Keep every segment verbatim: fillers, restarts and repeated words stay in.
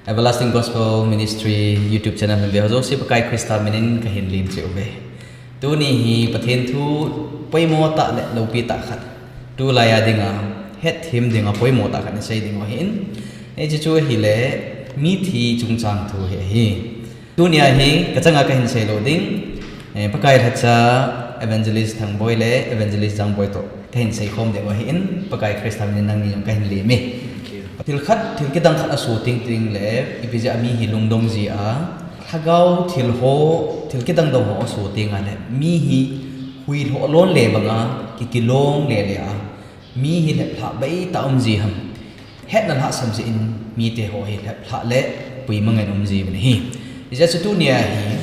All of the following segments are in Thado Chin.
Everlasting Gospel Ministry YouTube channel hin ve ho jouse Pakai Christa minin kahin lemcheh uve. Tuni hi Pathen thu poimo tah le loupi tah khat, tulai a dinga hetthem dinga poimo tah khat isei ding u ahin. Hiche chu ahile mithi chungchang thu hi ahi. Tunia hi kachanga kahin seidoh ding, eh, Pakai lhacha Evangelist Thangboi le Evangelist Jangboi toh kahin seikhom ding u ahin, Pakai Christa minin nangni jong kahin lem e. Thil khat, thil kidang khat aso teng teng le, ipi jeh a mi hi lungdong ji a, lhagao thil ho, thil kidang dang ho aso teng a le, mi hi huilhoh lon le banga, kikilong le le a, mi hi lheplhah beitah um ji ham. Hetna lhahsam jeh in mite ho hi lheplhah le puimang in um ji uvin ahi. Hijeh chun tunia hi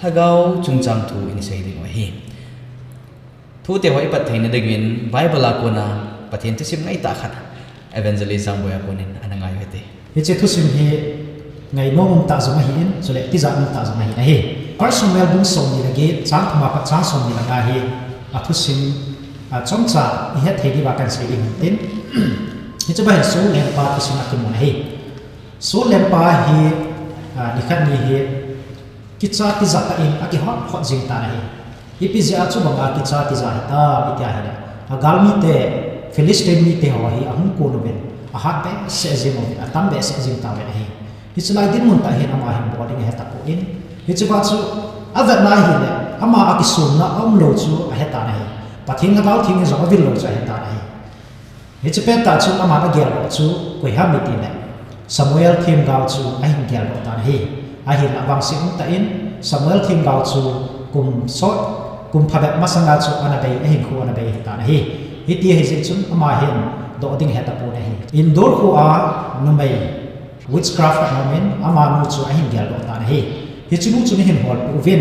lhagao chungchang thu isei ding u ahi. Thute ho ipat theina dingin Bible a kona Pathen thusim ngaitah khat Evangelist Jangboi a konin ana ngai u hite. Hiche thusim hi ngainom umtah jong ahin, chule tijat umtah jong ahin ahi. First Samuel bung somni le get, chang thum a pat chang somni le nga hi athusim, a, chomcha ihet thei diuva kahin sei ding ahin tin. Hiche bang hin Saul lengpa thusim akimun ahi. Saul lengpa hi, a, nikhat ni hi kicha tija tah in akihot hot jing tan ahi. Ipi jeh a chubanga kicha tija hitam itia ahile, agalmite, Philistine mite ho hi ahung kon uvin, ahat behseh jing uvin, atam behseh jing tauvin ahi. Hiche lai dinmun tah hin ama hin bol ding ahe tapon, hichea chu avetna ahile, ama akisumna aumlou chu ahetan ahi. Pathen Lhagao Theng in jong avil lou chu ahetan ahi. Hiche pettah chun aman ageldoh chu koi ham itile, Samuel themgao chu ahin geldoh tan ahi. Ahinla vangset umtah in Samuel themgao chu kum sot, kum phabep masanga chu ana bei, ahinkho ana bei ahitan ahi. Hiti ahijeh chun ama hin doh ding ahe tapon ahi. Indore khoa numei witchcraft ana umin, amanu chu ahin geldoh tan ahi. Hiche nu chun ahin holpeh uvin,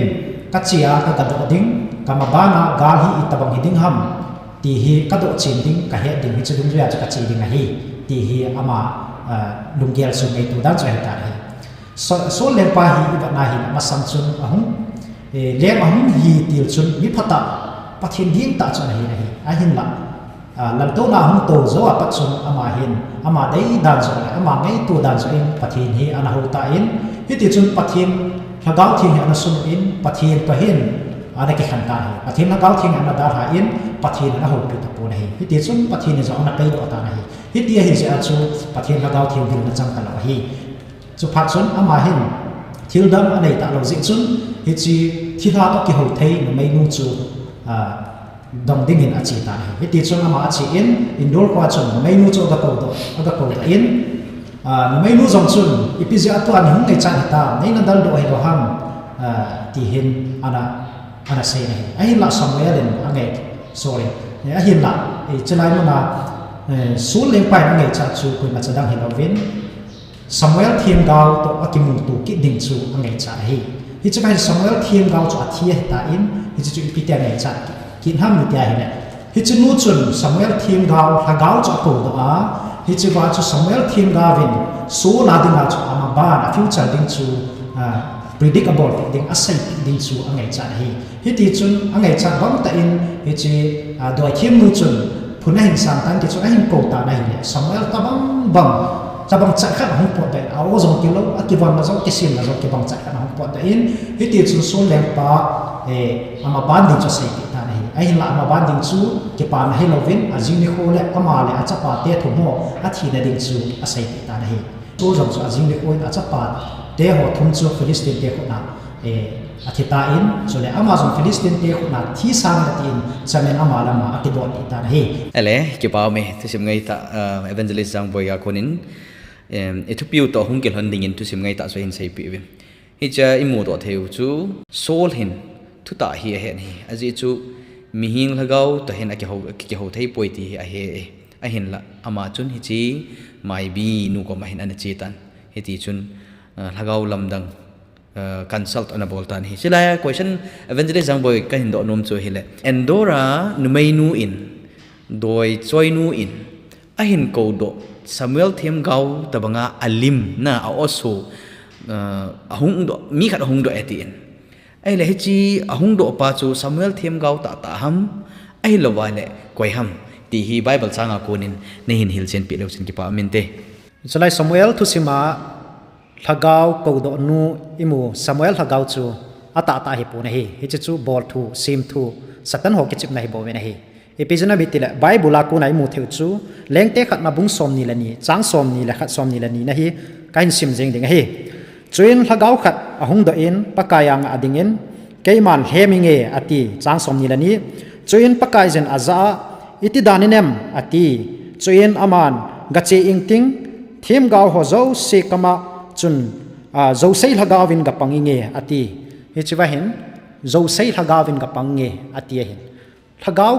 kache a kagadoh ding, kamabana gal hi itobang hiding ham, ti hi kadoh chen ding, kahet ding, hiche dungjuia chu kache ding ahi, ti hi ama, ah, lunggel chu ngaito dan chu ahitan ahi. Sa-, Saul lengpa hi ivetna ahile, amasang chun ahung, eh, leng ahung hi til chun mi phatah, Pathen gingtah chu ana hin ahi. Ahinla, ah, laltouna ahung tou jou a pat chun ama hin, ama deidan joh le, ama ngaito dan joh in Pathen hi ana hou tan, hitichun Pathen Lhagao Theng hi ana sun in, Pathen toh hin ana kikhen tan ahi. Pathen Lhagao Theng hi ana dalhan, Pathen ana houpi tapon ahi. Hitichun Pathen in jong ana peidoh tan ahi. Hiti ahijeh a chu Pathen Lhagao Theng vilna chang talou ahi. Chuphat chun ama hin thildang anei talou jeh chun, hiche thilha toh kihou thei numeinu chu, ah, dong dingin ache tan ahi. Hitichun ama achen, Indore khoa chun numeinu chu agakoudoh, agakoudoh in, ah, numeinu jong chun, ipi jeh a tua nahung ngaichat hitam, neina daldoh hilou ham, ah, ti hin ana, ana sei ahi. Ahinla Samuel in angai, sorry. Eh, ahinla, eh, chulai muna, eh, Saul lengpa in angaichat chu koimacha dang hilouvin, Samuel themgao toh akimuto kit ding chu angaichat ahi. Hiche kah hin Samuel themgao chu athi ahitan, hiche chu ipi tia angaichat kit ham itia ahile, hiche nu chun Samuel themgao, lhagao chu akoudoh a, hichea chu Samuel themgao vin Saul a dinga chu amaban, a future ding chu, ah, predict abol kit ding, aseipeh ding chu angaichat ahi. Hitichun angaichat bang tah in, hiche, ah, doithemnu chun phun ahin sang tan, tichun ahin kou tan ahile, Samuel tobang bang, tobang chat khat ahung potdoh in, a-o jong kilou, akivonna jong, akisemna jong kibang chat khat ahung potdoh in, hitichun Saul lengpa, eh, amaban ding chu aseipeh tan ahi. Ahinla amaban ding chu kipana hilouvin, ajing nikho le ama le achapate thum ho athina ding chu aseipeh tan ahi. Saul jong chu ajing nikho in achapate ho thum chu Philistine te khut a, eh, athitan, chule ama jong Philistine te khut a thi sang katin, chamin ama le ama akidotlih tan ahi. Ele, kipa ume, thusim ngaitah, ah, Evangelist Jangboi a konin, em, ithupiu toh hung kilhon dingin thusim ngaitah chu ahin seipeh uvin. Hichea imudoh theiu chu, Saul hin thutah hi ahet ahi. Ajeh chu, mihem lhagao toh hin akihou, akihou theipoi ti hi ahe e. Ahinla, ama chun hiche Maibi nu koma hin ana chetan. Hitichun, ah, lhagao lamdang, ah, consult ana bol tan ahi. Chulai a question Evangelist Jangboi kahin doh nom chu ahile, Indore a numeinu in, doichoinu in, ahin koudoh, Samuel themgao tobanga alimna a-o so, ah, ahung doh, mi khat ahung doh e tin. Ahile hiche ahung doh pa chu Samuel themgao tahtah ham, ahilouva le koi ham, ti hi Bible changa konin neihin hilchen peh leu chun kipa um inte. Chulai Samuel thusim a Lhagao koudohnu imu Samuel lhagao chu atahtah ahipon ahi. Hiche chu bolthu, semthu, Satan ho kichepna ahi bouvin ahi. Ipi jeh ham itile Bible a kona imu theiu chu Lengte khatna bung somni le ni, chang somni le khat, somni le ni na hi kahin sim jeng ding ahi. Chuin lhagao khat ahung doh in Pakai anga adingin, Keiman lhem inge, ati, chang somni le ni. Chuin Pakaiyin ajah a, Iti dan in em, ati. Chuin aman, Gache ingting, themgao ho jouse koma chun, a, Jouse lhagaovin gapang inge, ati. Hichea hin, Jouse lhagaovin gapang inge, ati ahin. Lhagao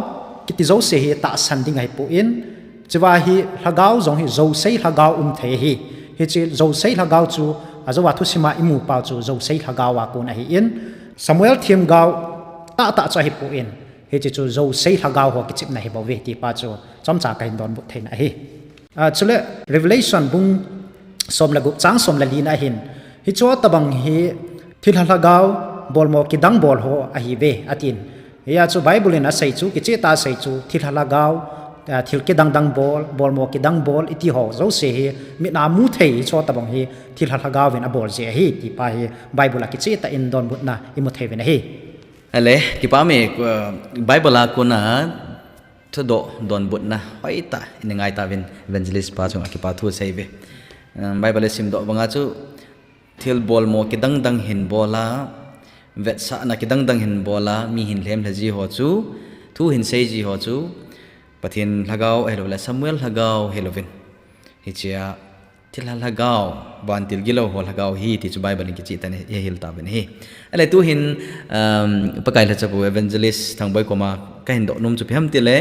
kiti jouse hi tahsan ding ahipon, chua hi lhagao jong hi Jouse lhagao um thei ahi. Hiche Jouse lhagao chu ajouva thusima imu pau chu Jouse lhagao a kon ahin, Samuel themgao tahtah chu ahipon, hiche chu Jouse lhagao ho kichepna ahi bouve ti pa chu chomcha kahin donbut theina ahi. A, chule Revelation bung som le gup chang som le li na ahin, hiche tobang hi thilha lhagao bolmo kidang bol ho ahiuve atin. Hia chu Bible in asei chu, kicheh tah a asei chu, thilha lhagao, a, thil kidang dang bol, bolmo kidang bol, iti ho jouse hi, mit a mu thei hiche tobang hi, thilha lhagaovin abol jeh ahi, ti pa hi, Bible a kicheh tah in donbutna imu thei uvin ahi. Ale, kipa me, uh, Bible a kona thudoh donbutna hoitah in ngai tauvin, evangelist pa chunga kipa thu asei uve. Um, Bible a simdoh banga chu, Thil bolmo kidang dang hin bol a, vetsahna kidang dang hin bol a, mi hin lhem lha ji ho chu, thu hin sei ji ho chu, Pathen lhagao ahilouleh Samuel lhagao ahilouvin. Hichea, thilha lhagao, vantil gilou ho lhagao ahi ti chu Bible in kicheh tah in eihil tauvin ahi. Ale tu hin, um, Pakai lhachapu evangelist Thangboi koma kahin doh nom chu ipi ham itile,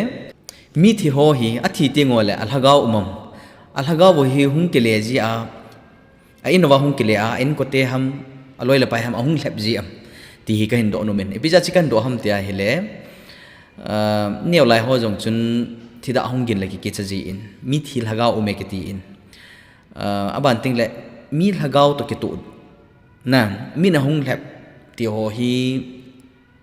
mithi ho hi athi teng uleh alhagao um am. Alhagao hi hung kile ji a, A in uva hung kile a, a inkote ham, aloi le pai ham, ahung lhep ji am, ti hi kahin doh nom in. Ipi jeh a chu kahin doh ham tia ahile, ah, neo lai ho jong chun thida hung gin le kikicha ji in, mithi lhagao um e kiti in. Ah, aban teng le, mi lhagao toh kitoh na, min ahung lhep ti ho hi,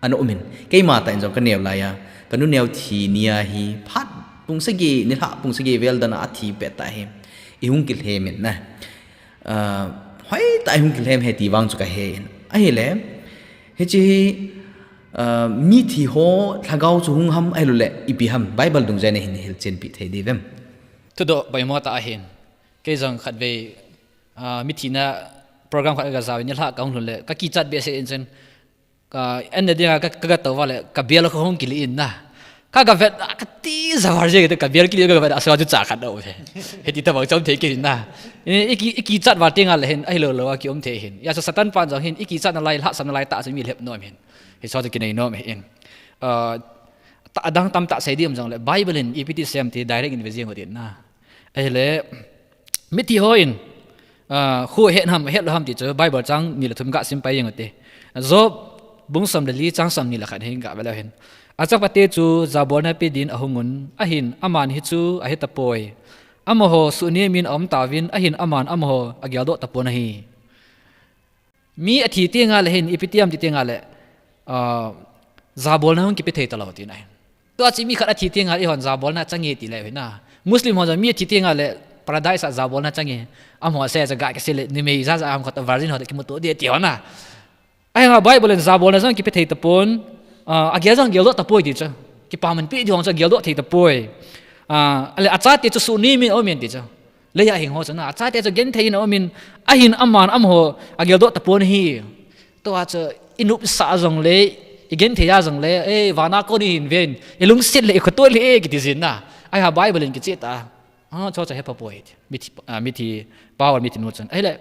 ana um in. Keima tah in jong ka neo lai a, ka nu neo thi ni a hi, phat pung sagi, nilhah pung sagi vel dan a athi pet tah hi, i hung kilhem in na. Ah, hoitah i hung kilhem e ti vang chu ka he in. Ahile, hiche hi, ah, mithi ho lhagao chu hung ham ahilouleh, ipi ham, Bible dungjuia hin hilchenpi thei diu vem? Thudoh poimo tah ahin. Kei jong khatvei, ah, mithi na program khat ka jao in, nilhah ka hung lhun le, ka kichat behseh in chun, Ka, an ne dinga ka, ka, ka tou va le, ka bel ka hung kile in na. Ka, ka vet, ka tijat val jeng, ka bel kile ka vet, a sua chu cha khat dou he. Hiti tabang chom thei kit in na. I, i ki, i kichat val teng le hin, ahilou lou a ki um thei hin. Hijeh a chu Satan pan jong hin, i kichat nalai, lhahsam nalai tah chu mi lhep nom hin. Hiche chu kinei nom hin. Ah, tah dang tamtah sei ding um jong le, Bible in ipi ti asei em ti direct in ve jeng u tin na. Ahile, mithi ho in, ah, kho het ham, het lou ham ti chu Bible chang ni le thum ga sim pai jeng u te. Job bung som le li chang som ni le khat hin ga ve leu hen. Achapate chu jabolna pe din ahung un, ahin aman hichu ahe tapoi. Amaho suhnem in aum tauvin, ahin aman amaho ageldoh tapon ahi. Mi athi teng le hin, ipi ti ham ti teng le, ah, jabolna hung kipe thei talou tina hin. Tua chu mi khat athi teng le eihon jabolna chang e ti leu hin na. Muslim ho jong mi athi teng le paradise a jabolna chang e. Amaho se chu ga kise le numei jaja ham khat virgin ho toh kimuto ding ti ho na. Ahinga Bible in jabolna jong kipe thei tapon, ah, agel jong geldoh tapoi ti chu. Kipaman pi ding ho chu geldoh thei tapoi. Ah, ale achate chu suhnem in aum in ti chu. Leiya hing ho chu na, achate chu genthei in aum in, ahin aman amaho ageldoh tapon ahi. Tua chu i nopsah jong le, i genthei a jong le, eh, vana kon i hin ven, i lungset le, i khotoi le, eh, kiti jin na. Ahi a Bible in kicheh tah. Ah, chu chu he pha poi. Mithi, ah, mithi pa, mithi nu chun. Ahile,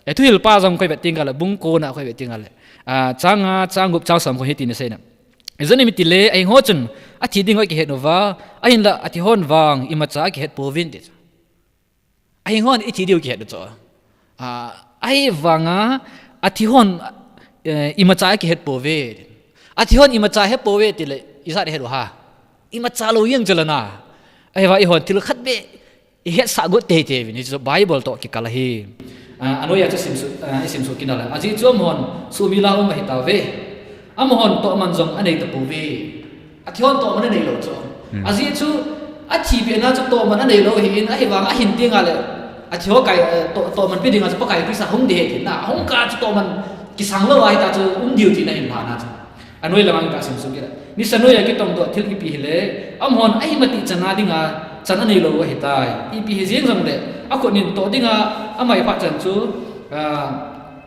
eh, thuhil pa jong koi vet teng le, bung ko na koi vet teng le. Ah, chang nga, chang gup, chang som ko hiti na sei na. Ijeh inem itile, ahin ho chun, athi ding ho kihet uva, ahinla, athi hon vang, imacha kihet pouvin ti chu. Ahin hon i thi diu kihet u chu. Ah, ahivanga, athi hon, eh, imacha kihet pouve. Athi hon imacha he pouve tile, ijat het u ham. Imacha lou jeng chu la na. Ahivang eihon thil khat beh, i hetsah got teitei uvin, hichu Bible toh kikal ahi. Ah, anoiya chu simsuh, ah, i simsuh kit na le. Ajeh chu amahon, suhmil a um ahi tauve. Amahon tohman jong anei tapouve. Athi hon tohman anei lou chu. Hmm. Ajeh chu, athi pehna chu tohman anei lou ahin, ahivang ahin teng le, Athi ho kai, eh, toh, tohman pe dinga chu Pakai Christa hung ding ahi tina. Ahung kah chu tohman kisang lou ahi ta chu um diu tina ahin lhana chu. Anoi lama ka sim suk kit a. Nisa noiya kitong doh thil ipi hile, amahon ahi mati chana dinga chan anei lou ahitai. Ipi hijeng jongle, akhut in toh dinga amai phat chan chu, ah,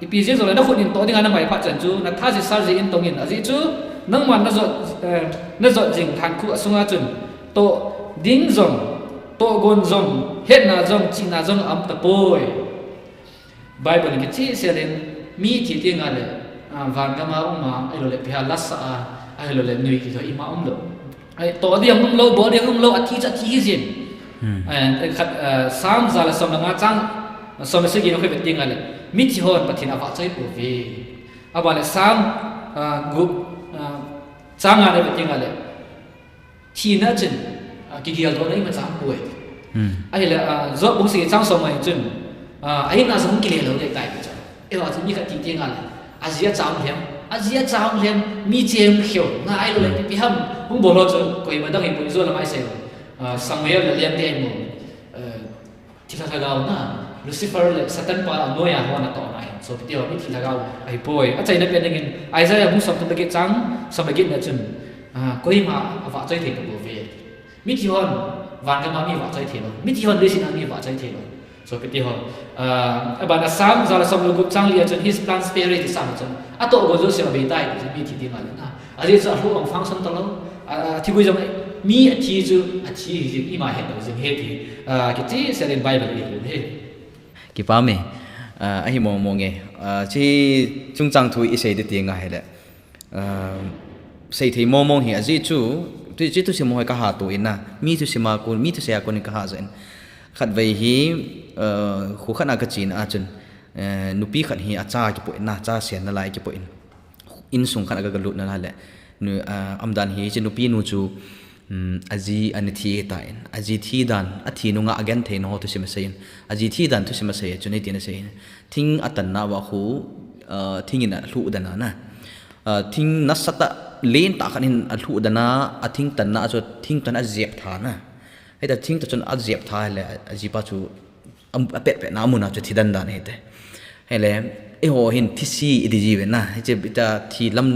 ipi hijeng jongle, nakhut in toh dinga namai phat chan chu, natha jesa jeh in tong in, ajeh chu, nangman najot, eh, najot jing thankhu asunga chun, toh ding jong, tohgon jong, hetna jong, chihna jong aum tapoi. Bible in kichehsel in, mi thi teng le, ah, van gama um a, ahilou le, ipi ham lasa a, ahilou le, nui kiti ho ima um lou. Ai, toh ding um lou, bol ding um lou, athi chu athi hi jin. Hmm. Eh, khat, eh, Psalm ja le som le nga chang, som le sagi na khoi vet teng le, mithi hon Pathen avahchoi pouve. Aban le Psalm, ah, gup, ah, chang nga na vet teng le, thina chun, ah, kigeldohna imacha um poi. Hmm. Ahile, ah, Job bung sagi chang som nga chun, ah, ahinna jong hung kile lou ding tai ti chu. Eiho chu mi khat thi teng le, aji acha hung lhem, aji acha hung lhem, mi che hung kheu, nga ahilou le, hmm, ipi ham, hung bol ho chu, koima dang ahipoi, Job lama isei, ah, Samuel le Leum te ahi mo, eh, Thilha lhagao na, Lucifer le Satan pa noiya hon atohna ahi. Sopite ho, mi thilha lhagao ahipoi. Achaina pen dingin, Isaiah bung som thum le get chang som le get na chun, ah, koima avahchoi thei tapouve. Mithi hon van gama mi vahchoi thei lou. Mithi hon leiset a mi vahchoi thei lou. Sopite ho, ah, aban a Psalm ja le som le gup chang li a chun, his plans perish ti Psalm a chun, atohgon jouse abeitai ti chu mi thi teng le na. Ajeh chu alhu ong function talou, a, a, thigui jong, mi athi chu, athi hi jing, ima het lou jing ahi ti, a, kichehsel in Bible in ahil u ahi. Kipah e, a, ahi mong mong e, a, hiche chungchang thu isei ding teng ahile, a, seithei mong mong ahi ajeh chu, tu, hiche thusim ho hi kaha to in na, mi thusim a kon, mi thusei a kon in kaha jo in. Khatvei hi, a, kho khat na kache na a chun, a, nupi khat hi acha kipui na, cha sen nalai kipui in. Insung khat a ka, kalut nalai le, nu, ah, umdan hi, hiche nupi nu chu, um, aji ana thi ahitan, aji thi dan, athi nunga agenthei na ho thusim asei in, aji thi dan thusim asei, chun hitin asei in, thing atan nauva khu, ah, thing in alhuh dan ana. Ah, thing nasatah, lentah khat in alhuh dan a, athing tan na chu, thing tan ajep tha na. Hitia thing tah chun ajep tha le, ajipa chu, am, apet pet na amun a chu thi dan dan ahite. Hile, eiho hin thisi iti jiuvin na, hiche bita thi lam,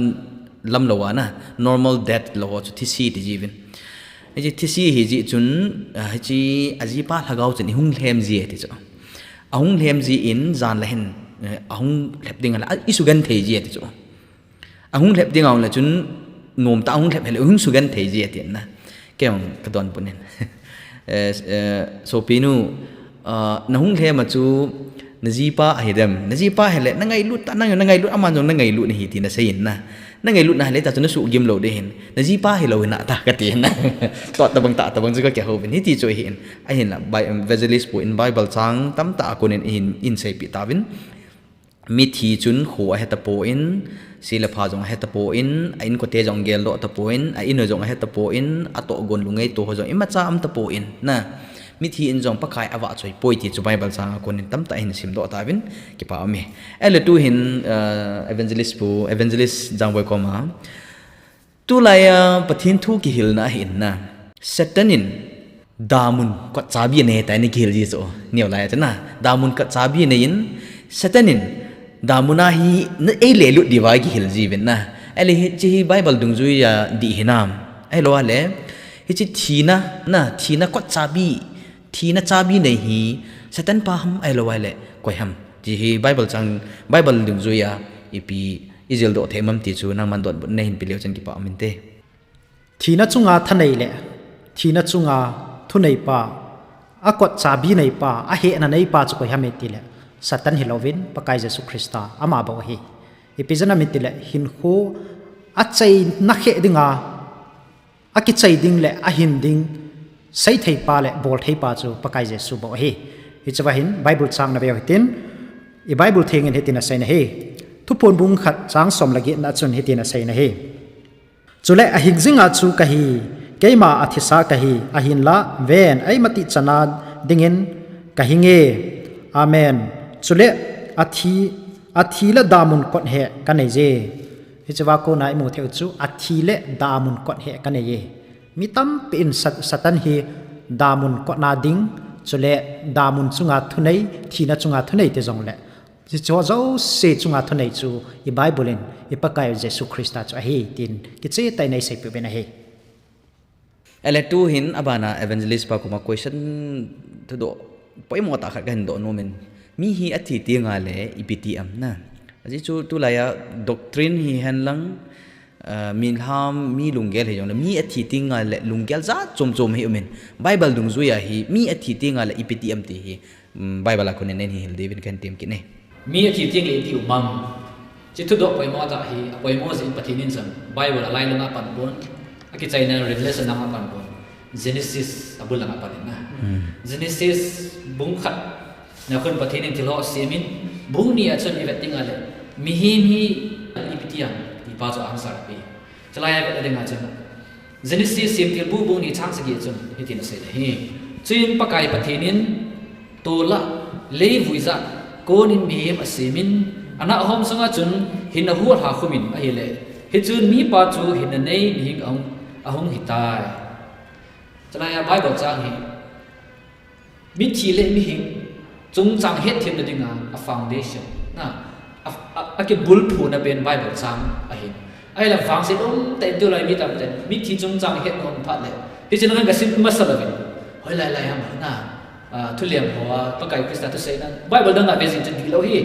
lam lou a na, normal death lou ho chu thisi iti jiuvin. Hiche thisi ahi jeh chun, ah, hiche ajipa lhagao chun eihung lhem ji ati chu. Ahung lhem ji in jan le hin, eh, ahung lhep ding le, a, isugenthei ji ati chu. Ahung lhep ding ahung le chun, nomtah ahung lhep hile, hung sugenthei ji atin na. Kei jong kadonbut in. Eh, eh, sopinu, ah, nahung lhem a chu, najipa ahi dem. Najipa hile, nangailut tah, nang, nangailut, aman jong nangailut nahi ti nasei in na. Nangailut na hile, ta chu nasuh gim lou ding ahin. Najipa hilou hina ta kati in na. Tua tabang tah, tabang chu kakihou vin. Hiti chu ahin. Ahinla, Bi-, evangelist pu in Bible chang tamtah a kon in ahin, ahin seipeh tauvin. Mithi chun kho ahe tapoi, se le pha jong ahe tapoi, a inkote jong geldoh tapoi, a in u jong ahe tapoi, atohgon lungaito ho jong imacha aum tapoi, na. Mithi in jong Pakai avahchoi poi ti chu Bible chang a kon in tamtah ahin simdoh tauvin, kipah um e. Ahile tu hin, ah, evangelist pu, evangelist Jangboi koma. Tulai a Pathen thu kihilna ahin na. Satan in damun kot chabi anei tai na kihil ji chu. Neo lai a chu na. Damun kot chabi anei in Satan in damun a hi na eilelut diuva kihil jiuvin na. Ahile hiche hi Bible dungjui a dih hinam. Ahilou le. Hiche thina, na, thina kot chabi. Thina chabi nei hi Satan pa ham ahilou le. Koi ham. Ti hi Bible chang, Bible dungjui a ipi ijildoh thei um am ti chu nangman donbut nahin pe leu chun kipah um inte. Thina chunga thanei le, thina chunga thuneipa, akot chabi neipa, ahehna neipa chu koi ham itile, Satan hilouvin, Pakai Jesu Christa, ama bou ahi. Ipi jeh ham itile, hinkho achaina kheh dinga, akichai ding le ahin ding, seitheipa le boltheipa chu Pakai Jesu bou ahi. Hichea hin Bible chang naveu hitin, i Bible thengin hitin asei nahi. Thuphon bung khat chang som le get na chun hitin asei nahi. Chule ahing jinga chu kahi, keima athisa kahi, ahinla ven, eima tihchana dingin kahinge. Amen. Chule athi, athi le damun kot heh kaneiye. Hichea kona imu theiu chu athi le damun kot heh kaneiye. Mi tampi in Sat-, Satan hi damun kotna ding, Chule damun chunga thunei, thina chunga thunei ti jongle, hiche ho jouse chunga thunei chu i Bible in i Pakaiyu Jesu Christa chu ahi, tin kicheh tah in eisei peh uvin ahi. Ahile tuhin abana evangelist pa koma question thudoh poimo tah khat kahin doh nom in, mi hi athi tengle ipi ti ham na. Ajeh chu tulai a doctrine hihen lang, ah, mi lham, mi lunggel hijongle, mi athi tengle lunggel jat chom chom hi umin. Bible dungjuia hi mi athi tengle ipi ti ham ti hi, um, Bible a konin neihil diuvin kahin tem kit e. Mi athi tengle iti um ham. Hiche thudoh poimo tah hi, apoimo jeh in Pathen in jong Bible a lailunga pan pon, akichaina Revelation langa pan pon, Genesis abul langa pan in na. Hmm. Genesis bung khat na khun Pathen in thil ho asem in, bung ni a chun ivet tengle, mihem hi ipi ti ham ti pa chu answer ape. Chulai a vet dinga chun, Genesis semthilbu bung ni chang sagi a chun hitin asei ahi. Chuin Pakai Pathen in tol'a leivui jah konin mihem asem in, anahhom sunga chun hinna hu alha khum in ahile, hichun mipa chu hinna nei mihing ahung, ahung hitai. Chulai a Bible chang hi mithi le mihing chungchang hetthemna dinga a foundation, na, a, a, akibulphuna pen Bible chang ahin. Ahile vangset umtah in tulai mi tamtah in mithi chungchang hetna um phat le, hiche lang kasim masa louvin, hoilai lai ham na, ah, thulem hoa Pakai Christa thuseina Bible danga ve jing chu dihlou hi.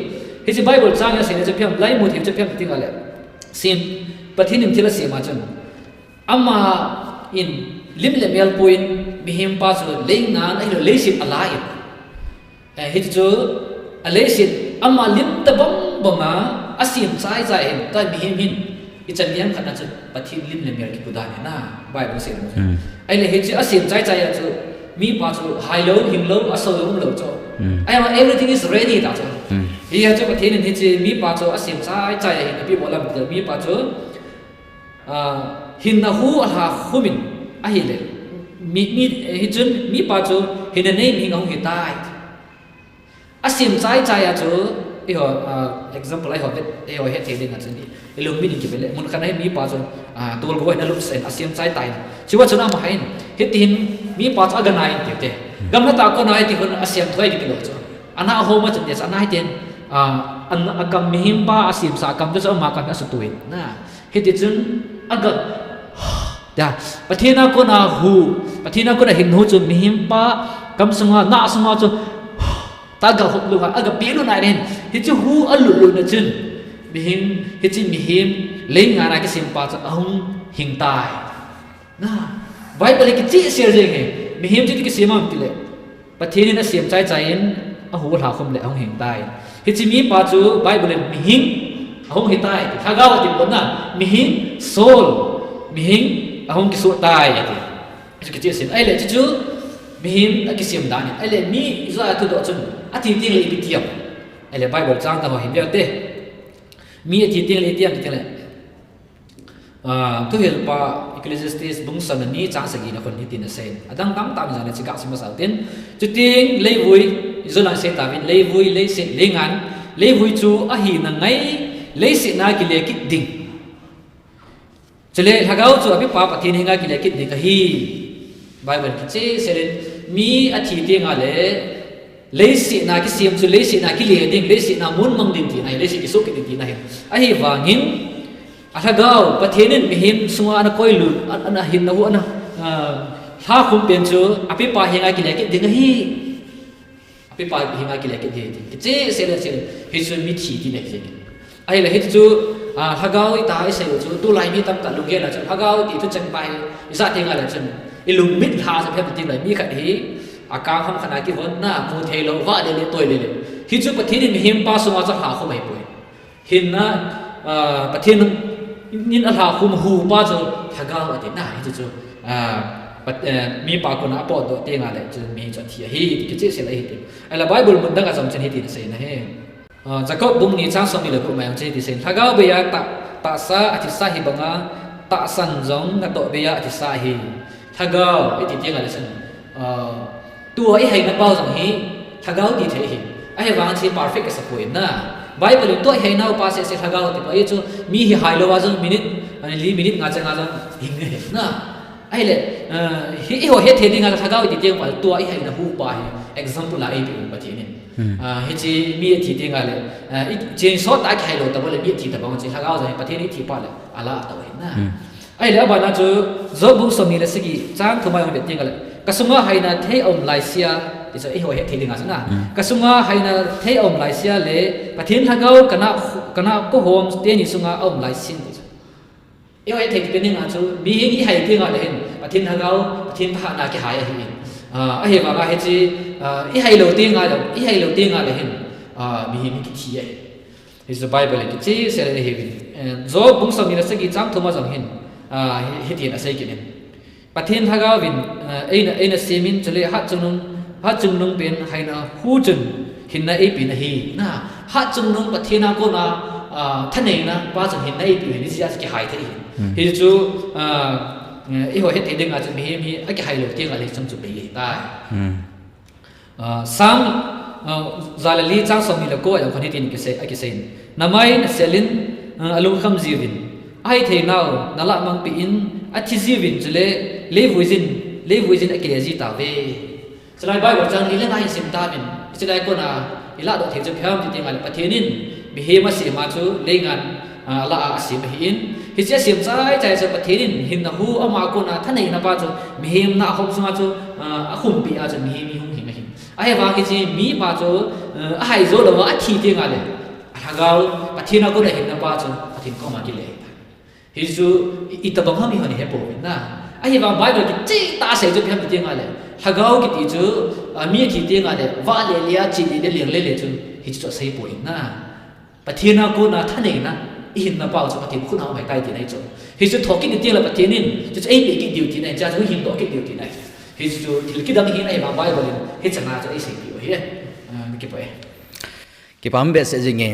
Hiche Bible chang a seina chu ipi ham, laimu thei chu ipi ham ti tengle, sem, Pathen in thil asem a chun, ama in lim le mel pui in, mihem pa chu leingan ahilou leiset ala in. Eh, hichu, aleiset ama lim tabang banga asem chai chai in, tua mihem hin ichan liang khat na chu Pathen lim le mel kipu dan ahi na, Bible seina chu. Hmm. Ahile hichu asem chai chai a chu mipa chu hailou, hinglou, asoulou, umlou chu. Hmm. Ahivang everything is ready ta chu. Hmm. Hia chu Pathen in hiche mipa chu asem chai chai a hin ipi bol ham ti le, mipa chu, ah, hinna hu alha khum in ahile, mi, mi, eh, hichun mipa chu hinna nei mihing ahung hitai. Asem chai chai a chu, eiho, ah, example eiho vet, eiho hetthei dinga chun, ilungmit in kive le, mun khat na hin mipa chu, ah, tolgo ahin alutsah in asem chai tai. Chua chun ama hin, hitihin mipa chu aga nai in tiu te. Gamla tah kona hitihin asem thoi ding kilou chu. Anahhom a chun tia chu anai ten, ah, an, akam mihem pa asemsa akam chu ama kam hi asutu in. Na, hitichun aga, tia, Pathen a kona hu, Pathen a kona hin hu chu mihem pa kam sunga, nah sunga chu, ta aga hop lou a, aga peh lou nai in, hiche hu alut lutna chun, mihem, hiche mihem, leingan a kisem pa chu ahung hing tai. Na, Bible hi kichehsel jeng e, mihem chu iti kisem ham ti le, Pathen in asem chai chai in, ahu alha khum le ahung hing tai. Hiche mipa chu Bible in mihing ahung hitai, lhagao ati pon na, mihing, soul, mihing ahung kisoh tai ati. Chu kichehsel. Ahile chu chu mihem akisem dan in. Ahile mi ijat a thudoh chun, athi tengle ipi ti ham. Ahile Bible chang kahin ve ute. Mi athi tengle iti ham ti tengle, ah, thuhilpa Ecclesiastes bung som le ni chang sagi na khun hitin asei. Adang tamtah mi jong le chu kasim masa ute. Chuteng leivui, ijat lang sei tauvin, leivui, leiset, leingan, leivui chu ahina ngai, leiset na kile kit ding. Chule lhagao chu apepa Pathen henga kile kit ding ahi. Bible kichehsel in mi athi tengle leiset na kisem chu leiset na kile ding, leiset na mun mang ding tina ahi, leiset kisoh kit ding tina ahi. Ahivangin alhagao Pathen in mihem sunga ana koilut, ana, ana hinna hu, ana, ah, lha khum pen chu apepa henga kile kit ding ahi. Apepa henga kile kit ding ahi ti. Kichehsel le chehsel. Hichu mithi tina ahi jeng e. Ahile hichu, ah, lhagao iti a isei u chu, tulai mi tamtah lunggel a chu, lhagao ti thucheng pa hi, ijat tengle chun, ilungmit lha chu ipi ham ti le, mi khat hi, akang ham khat a kivon na, mu thei lou, vah le le, toi le le. Hichu Pathen in mihem pa sunga chu alha khum ahipoi. Hinna, ah, Pathen in alha khum hu pa chu lhagao ati na, hichu chu, ah, Pat-, eh, mipa kona apotdoh tengle chu mi chu athi ahi, kichehsel ahi ti. Ahile Bible mun dang a jong chun hitin asei na ahi. Ah, Jacob bung ni chang som ni le gup mai a jong hitin asei. Lhagao bei a tah, tahsa athisa hi banga, tahsan jong natoh bei a athisa ahi. Lhagao iti tengle chun, ah, tua ihaina pau jong hi, lhagao ti thei ahi. Ahivang chu perfect kasa poi na. Bible in tua ihaina u pa seh seh lhagao ti pa, hichu mi hi hailou a jong minute, ani li minute nga chang a jong hing ahi na. Ahile, ah, hi, eiho hetthei dinga lhagao iti teng pa, tua ihaina hu pa hi. Example la eipeh u Pathen in. Hmm. Ah, hiche mi athi teng le, ah, i, cheng sot a kihai lou tobang le mi athi tobang chu lhagao jong hi Pathen in athi phat le ala tau ahi na. Hmm. Ahile abana chu Job bung somni le sagi chang thum a jong vet teng le, kasunga haina thei aum laisia, ti chu eiho hetthei dinga chu na. Hmm. Kasunga haina thei aum laisia le Pathen lhagao kana, kana kohom teni sunga aum laisin ti chu. Eiho hetthei pen dinga chu, mihem ihai teng le hin, Pathen lhagao, Pathen thahatna kihai ahi in. Ah, ahivanga hiche, ah, ihai lou teng le, ihai lou teng le hin, ah, mihem hi kithi ahi. Hichu Bible in kicheh sel ahi in. Eh, Job bung somni le sagi chang thum a jong hin, ah, hi, hitin asei kit in. Pathen lhagao vin, eh, eina, eina semin chule hatchungnung, hatchungnung pen haina hu chun hinna eipen ahi. Na, hatchungnung Pathen a kona, ah, thaneina pa chun hinna eipe u ahi, hiche a chu kihai thei ahi. Hmm. Hichu, ah, eh, eiho hetthei dinga chu mihem hi akihai lou teng le hiche chu bei ahitai. Hmm. Ah, Sam, ah, ja le li chang somni le ko a jong khan hitin kisei, akisei in. Namai nasel in, ah, alungkham jiuvin. Ahithei nau, nalah mangpeh in, athi jiuvin chule, leivui jin, leivui jin akile ji tauve. Chulai Bible chang li le nga hin sim tauvin. Chulai kona, ilah doh thei chu ipi ham ti teng le Pathen in, mihem asem a chu, leingan, ah, alah a asem ahi in. Hiche asem chai chai chu Pathen in, hinna hu ama kona, thaneina pa chu, mihem nahkhom sunga chu, ah, akhumpi a chu, mihem hi hung hing ahi. Ahivang hiche mi pa chu, eh, ahai jou louva athi teng le, alhagao, Pathen a kona hinna pa chu, Pathen koma kile ahi. Hichu, i, itobang ham ihon ihepouvin na. Ahivang Bible kicheh tah a asei chu ipi ham ti teng le, lhagao kiti chu, ah, mi athi teng le, vah le le a, chih le le, leng le le chu, hichu asei poi na. Pathen a kona thaneina, ihinna pau chu Pathen khut a um ahitai tina ahi chu. Hichu thokit ni teng le Pathen in, chu chu eipeh kit diu tina ahi, chu chu hindoh kit diu tina ahi. Hichu thil kidang ahin ahivang Bible in, hiche chang a chu eiseipeh u ahi. Ah, mi kipah e. Kipah behseh jing e.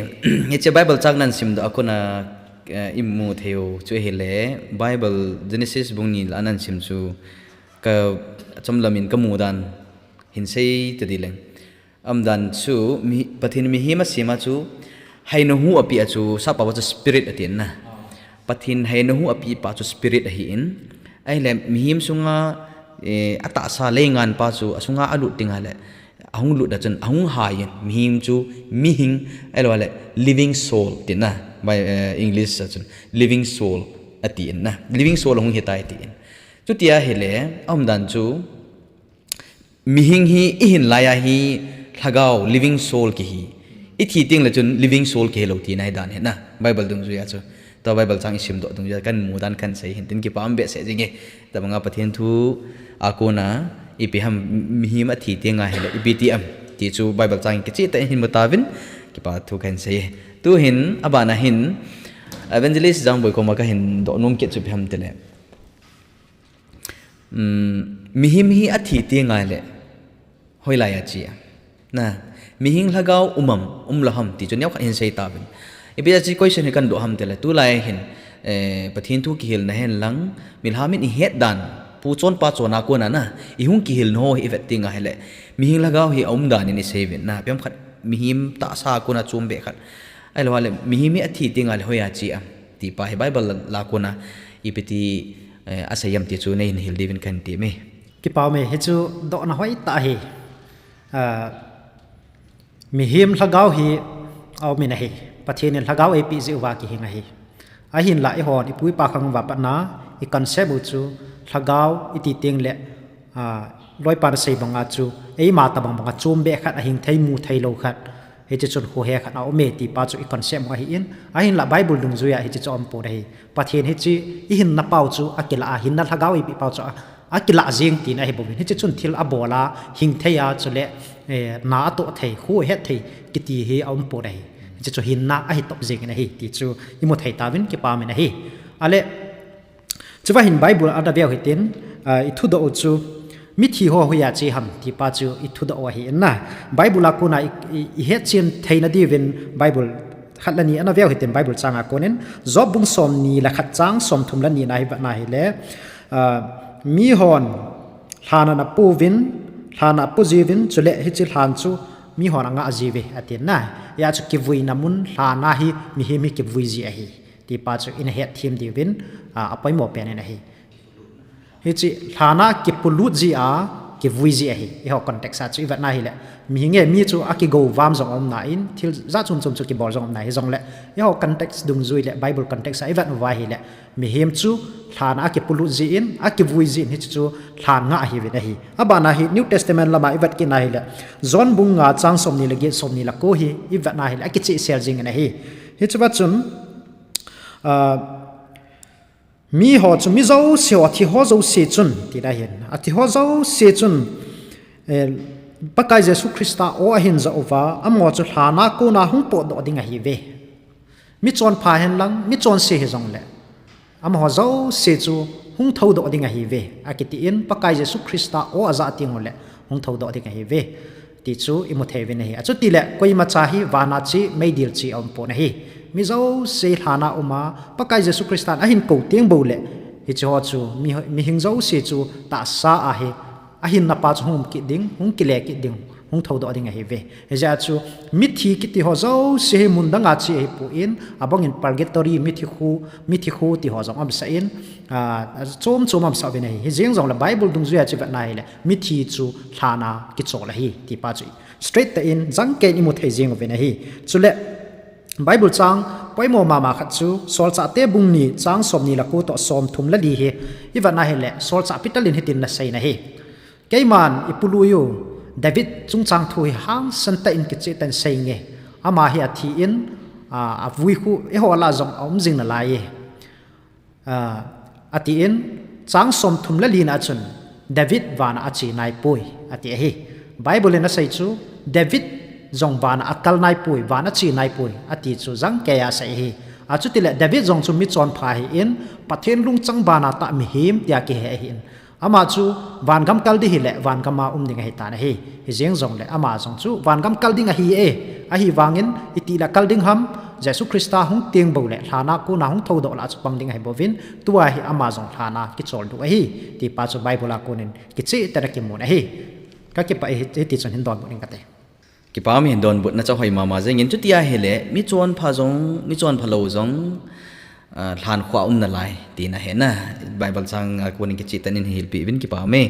Hiche Bible chang nahin simdoh a kona, eh, imu thei u chu ahile, Bible Genesis bung ni lah a nahin sim chu, ka chomlam in kamu dan hin sei tadi leng. Aumdan chu, mi, Pathen mihem asem a chu, haina hu apeh a chu, sap a chu spirit atin na. Pathen haina hu apeh pa chu spirit ahi in. Ahile, mihem sunga, eh, atahsa leingan pa chu, asunga alut teng le, ahung lut a chun, ahung hai in, mihem chu, mihing, ahilou le, living soul, tin na. By, eh, English a chun, living soul, atin na. Living soul ahung hitai, atin. Chuti ahile, aumdan chu, Mihing hi ihin lai a hi lhagao, living soul kihi. Ithi teng le chun living soul kihi lou tina ahi dan hi na. Bible dungjui a chu. Tua Bible chang isim doh dungjui a kahin mu dan kahin sei hin tin kipah behseh jing e. Tabang a Pathen thu a kona ipi ham mihem athi teng ahile ipi ti am. Ti chu Bible chang kicheh tah in hin mu tauvin kipah thu kahin sei e. Tu hin abana hin Evangelist Jangboi koma kahin doh nom kit chu ipi ham tile. Um, mihem hi athi teng ahile, hoilai a che a. Na, mihing lhagao um am, umlou ham, ti chu neokhat hin sei tauvin. Ipi jeh a hiche question hi kahin doh ham tile, tulai hin, eh, Pathen thu kihilna hen lang, mihem in ihet dan, pu chonpa chon a kona na, ihung kihilna ho hi ivet teng ahile, mihing lhagao hi aum dan in isei uvin na, ipi ham khat, mihem tahsa a kona chom be khat. Ahilou le, mihem hi athi teng ahile, hoi a che a, ti pa hi Bible la, la kona, ipi ti, eh, asei am ti chu neihin hil diuvin kahin ti e. Kipah e, hichu dohna hoitah ahi. Ah, mihem lhagao hi aum in ahi. Pathen in lhagao eipeh jeh uva kihing ahi. Ahinla eihon ipu ipa khang uva patna i concept u chu lhagao iti teng le, ah, loipan asei banga chu eima tabang banga chom be khat ahing thei mu thei lou khat. Hiche chun kho he khat a um e ti pa chu i concept u ahi in. Ahinla Bible dungjui a hiche chu aum pon ahi. Pathen hiche ihinna pau chu akila a, hinna lhagao eipeh pau chu a, akila jing tina ahi bouvin. Hiche chun thil abol a, hing thei a, chule, eh, na atoh thei, kho het thei, kiti hi aum pon ahi. Hiche chu hinna ahi top jing in ahi, ti chu imu thei tauvin kipah in ahi. Ale, Chuva hin Bible a ana veu hitin, ah, i thudoh u chu, mithi ho hoiya che ham, ti pa chu i thudoh u ahi in na. Bible a kona i, i, i hetchen theina diuvin Bible khat le ni ana veu hitin Bible chang a konin, Job bung somni le khat chang somthum le ni na hi vet na hile, ah, mihon lhan ana pu uvin, lhan apu jiuvin, chule hiche lhan chu mihon anga jiuve, atin na. Hia chu kivuina mun lhan a hi, mihem hi kivui ji ahi. Ti pa chu ina hetthem diuvin, a, apoimo pen in ahi. Hiche lhan a kipolut ji a, kivui ji ahi. Eiho context a chu ivet na hile, mihinge mi chu akigou vam jong aum nan, thil jat chom chom chu kibol jong aum na hijongle, eiho context dungjui le Bible context a ivet uva hile, mihem chu lhan a akipolut jin, akivui jin, hichu chu lhan nga ahiuvin ahi. Abana hi New Testament lama ivet kit na hile, John bung nga chang somni le get, somni le ko hi ivet na hile, akichehsel jingin ahi. Hichea chun, ah, miho chu, mi jouse ho, athi ho jouse chun, tina hin, athi ho jouse chun, eh, Pakai Jesu Christa o ahin ja uva, amaho chu lhan a kona hung potdoh ding ahiuve. Michonpha henlang, michonse hijongle, amaho jouse chu hung thoudoh ding ahiuve, akitin, Pakai Jesu Christa o aja teng uleh hung thoudoh ding ahiuve, ti chu imu thei uvin ahi. Achutile, koimacha hi vana che, meidil che aumpon ahi. Mi jouse lhan a uma, Pakai Jesu Christan ahin kou teng bouleh, hiche ho chu, mi, mihing jouse chu tahsa a hi, ahinna pa chu hung um kit ding, hung kile kit ding, hung thoudoh ding ahiuve. Hijeh a chu, mithi kiti ho jouse hi mun danga che ahipon, abangin purgatory, mithi kho, mithi kho ti ho jong aumsah in, ah, chom chom aumsah uvin ahi. Hijeng jongle Bible dungjuia chu ivet na hile, mithi chu lhan a kichol ahi, ti pa chu straight tah in jangkeiyin imu thei jing uvin ahi. Chule, Bible chang poimo mama khat chu, Solchahte bung ni chang somni le ko toh somthum le li hi, ivet na hile, Solchah Peter in hitin ana seiyin ahi. Keiman ipului u, David chungchang thu hi hangsan tah in kicheh tah in seinge. Ama hi athin, a, avui khu, eiho lah a jong aum jing nalai e. Ah, atin, chang somthum le lina a chun, David vana ache naipoi, ati ahi. Bible in asei chu, David jong vana akal naipoi, vana ache naipoi, ati chu jangkeiya asei ahi. Achutile David jong chu michonpha ahin, Pathen lungchang bana tah mihem tia kihe ahin. Ama chu vangam kal ding hile, vangam a um ding ahitan ahi. Hijeng jongle, ama jong chu vangam kal ding ahi e. Ahivangin, itih le kal ding ham, Jesu Christa hung teng bouleh, lhan a kona hung thoudoh lah a chu pang ding ahibouvin, tua hi ama jong lhan a kichol diu ahi, ti pa chu Bible a konin kicheh tah in akimun ahi. Kakipah e, hiti chun hin donbut ing kate. Kipah e, hin donbutna chu ahoi mama jengin, chuti ahile, michonpha jong, michonpha lou jong, ah, lhan khoa um nalai, tina ahi na. Bible chang a konin kicheh tah in hin hilpeh uvin, kipah e.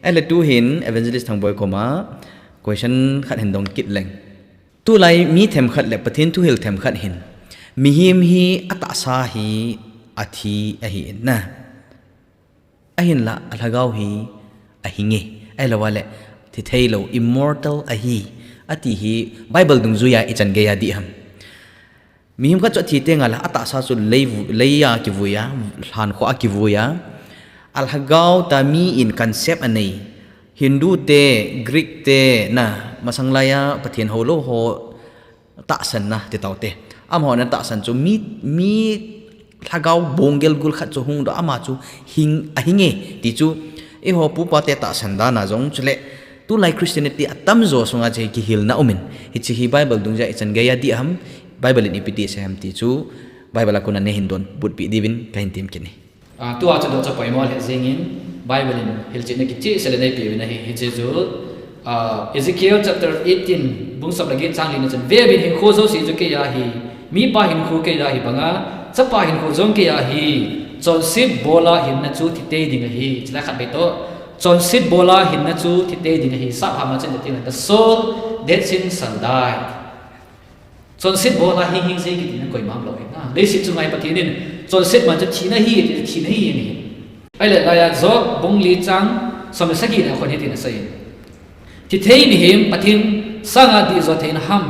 Ahile tuhin, Evangelist Thangboi koma, question khat hin dong kit leng. Tulai mi themkhat le Pathen thuhil themkhat hin, mihem hi atahsa hi athi ahin na. Ahinla, alhagao hi ahinge. Ahilouleh, thithei lou, immortal ahi, ati hi Bible dungjuiya ichan geiya dih ham. Mihem khat chu athi teng le, atahsa chu lei, leiya kivui a, lhan khoa kivui a. Alhagao tah mi in concept anei. Hindu te, Greek te, na, masang laiya, Pathen houlou ho, tahsanna, ti taute. Amahon atahsan chu mi, mi lhagao bonggel gul khat chu hungdoh, ama chu hing, ahinge, ti chu eiho pupa te tahsan dan a jong chule, tulai Christianity atamjo sunga chu kihilna umin, hiche hi Bible dungjuiya ichan geiya dih ham, Bible in ipi ti asei ham ti chu, Bible a konin nei hin donbutpeh diuvin kahin tem kit e. Ah, tua chu dohcha poimo lheh jengin, Bible in hilchetna kicheh sel in eipe uvin ahi, hiche chu, ah, Ezekiel chapter eighteen, bung som le get chang lina chun, Veuvin, hinkho jouse chu keiya ahi, mipa hinkho keiya ahi banga, chapa hinkho jong keiya ahi, chonset bola hinna chu thitei ding ahi, chule khatvei toh, chonset bola hinna chu thitei ding ahi, sap hama chun ati na, the soul that sins shall die. Chonset bola hing hing jeng kitina koima umlou ahi na. Leiset chunga hi Pathen in, chonset man chu thina ahi, ti thina ahi, ahi. Ahile laiya Job bung li chang som le sagi na a kon hitin asei. Thithei mihem Pathen sanga dihjo thei na ham.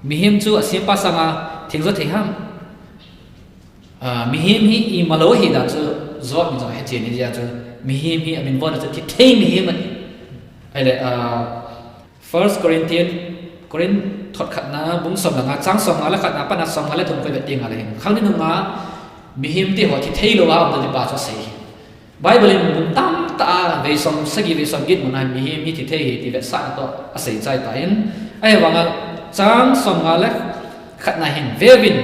Mihem chu asempa sanga thengjo thei ham. Ah, mihem hi ima lou ahi dan chu Job in jong ahechen ahi jeh a chu. Mihem hi amin von a chu thithei mihem ahi. Ahile, ah, First Corinthian, Corinth thot khatna, bung som le nga, chang som nga le khatna, apat na som nga le thum koi vet teng le hin. Khang ni nunga, mihem te ho thithei lou a um ding pa chu asei. Bible in mun tamtah a, vei som sagi, vei som get mun a, mihem hi thithei ahi ti vetsahna toh asei chai tan. Ahivanga, chang som nga le khatna hin, Veuvin,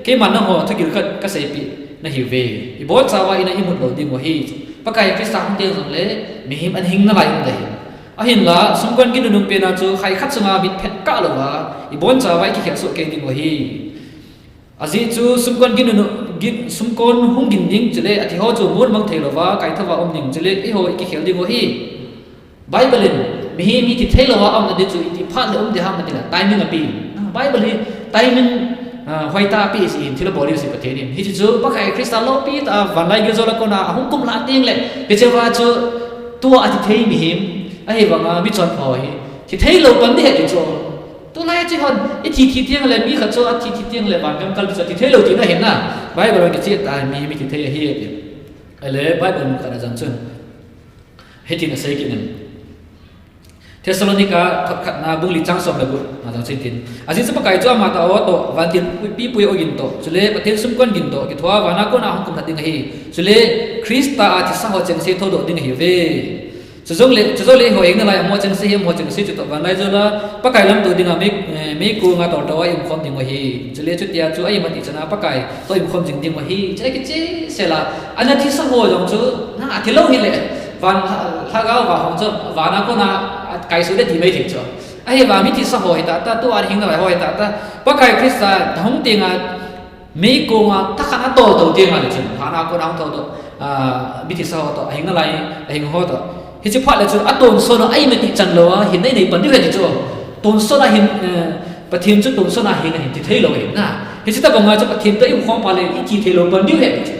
keiman nangho thugil khat kaseipeh nahiuve. Ibonchauva in a imut lou diu ahi. Pakai Christa hung teng jongle, mihem ana hing nalai um ding ahi. Ahinla, sumkon gin nunung pen a chu, khat khat chunga mit phet kah louva, ibonchauva ikikhel soh kei diu ahi. Ajeh chu, sumkon gin nunung, gin, sumkon hung gin ding chule, athi ho chu mun mang thei louva, kaithouva um ding chule, eiho ikikhel diu ahi. Bible in mihem hi thi thei lou a um nading chu iti phat le um ding ham ati le timing ape. Ah, Bible hi timing, ah, hoitah ape si in thil abol ding si Pathen in. Hichu Pakai Christa loupi tah a vanlai giljola kona ahung kumlha teng le, hiche va chu tua athi thei mihem, ahivanga michonpha ho hi thi thei lou pan ding ahi chu. Tulai chi hon ithi thi teng le mi khat chu athi thi teng le vangam kal chu thi thei lou tina ahi na. Bible in kicheh tah a mihem hi thi thei ahi ati. Ahile Bible mun khat a jong chun hitin asei kit in. Thessalonica thot khatna bung li chang som le gup na jong chun hitin. Ajeh chu Pakai chu ama tah a toh, vantil pi pui ogin toh, chule Pathen sumkon gin toh, kithua vana kona hung kumlha ding ahi. Chule Christa a thisa ho chengse thoudoh ding ahiuve. Chujongle, chujongle eiho hing nalai amaho chengse hi amaho chengse chutoh vanlai jola Pakai lamto dinga mei, eh, meikong a toltou a ium khom ding u ahi. Chule chutia chu a imat ichan a Pakai toh ium khom jing ding u ahi. Chule kicheh sela, ana thisa ho jong chu, na, athi lou hile, van lha-, lhagao va hung chu, vana kona, a, kaisuh ding ti mai thei chu. Ahivang mithi sa ho hi tah tah, tua hing nalai ho hi tah tah, Pakai Christa hung teng a, meikong a thakhat a toltou teng a le chun, vana kona hung thoudoh, a, mithi sa ho toh, ahing nalai, ahing ho toh. Hiche phat le chun, atonsot a, a imat ichan lou a, hin nei nei pan diu ahi chu. Tonsot a hin, eh, Pathen chu tonsot a hin, ahin thi thei lou ahi na. Hiche tobang a chu Pathen toh ium khom phat le, ithi thei lou pan diu ahi chu.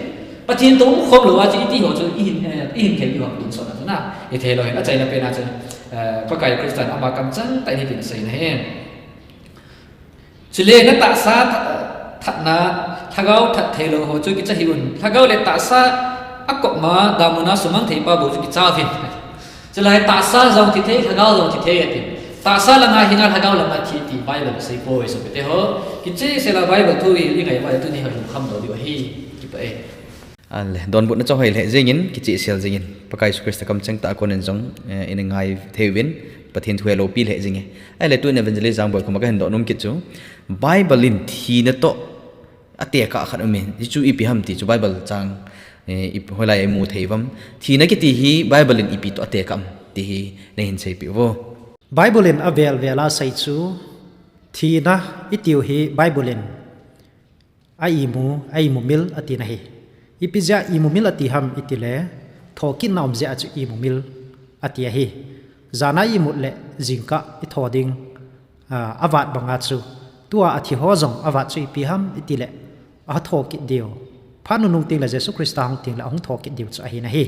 Pathen toh umkhom lou a chu iti ho chu ihin, eh, ihin thei diu ham tonsot a chu na. Ithei lou ahin, achaina pen a chu, eh, Pakai Christa in ama kamcheng tah in hitin asei na ahi. Chule natahsa tha-, thatna, lhagao that thei lou ho chu kicha hih un. Lhagao le tahsa akop ma, damun a sumang thei pa bou chu kicha uvin. Chule tahsa jong thi thei, lhagao jong thi thei ati. Tahsa langa hinga lhagao langa thi ti Bible in asei poi sopite ho. Kicheh sela Bible thu hi ingai uva le tuni hi lungkham lou diu ahi. Kipah e. Ale, donbutna chu hoi lheh jengin, kicheh sel jengin. Pakai Jesu Christa kamcheng tah a konin jong, eh, ingai thei uvin, Pathen thu hi loupi lheh jenge. Ahile tun Evangelist Jangboi koma kahin doh nom kit chu, Bible in thina toh atekah khat aume, hichu ipi ham ti chu Bible chang, eh, ip-, hoilai a imu thei uvam. Thina kiti hi Bible in ipi toh atekah am ti hi nahin seipeh uvo. Bible in avel vel a asei chu, thina itiu hi Bible in a imu, a imu mil ati na ahi. Ipi jeh a imu mil ati ham itile, thokitna um jeh a chu imu mil ati ahi. Jan a imut le jingkah itho ding, a, avat banga chu, tua athi ho jong avat chu ipi ham itile, athokit diu. Phat nunung teng le Jesu Christa hung teng le ahung thokit diu chu ahi na ahi.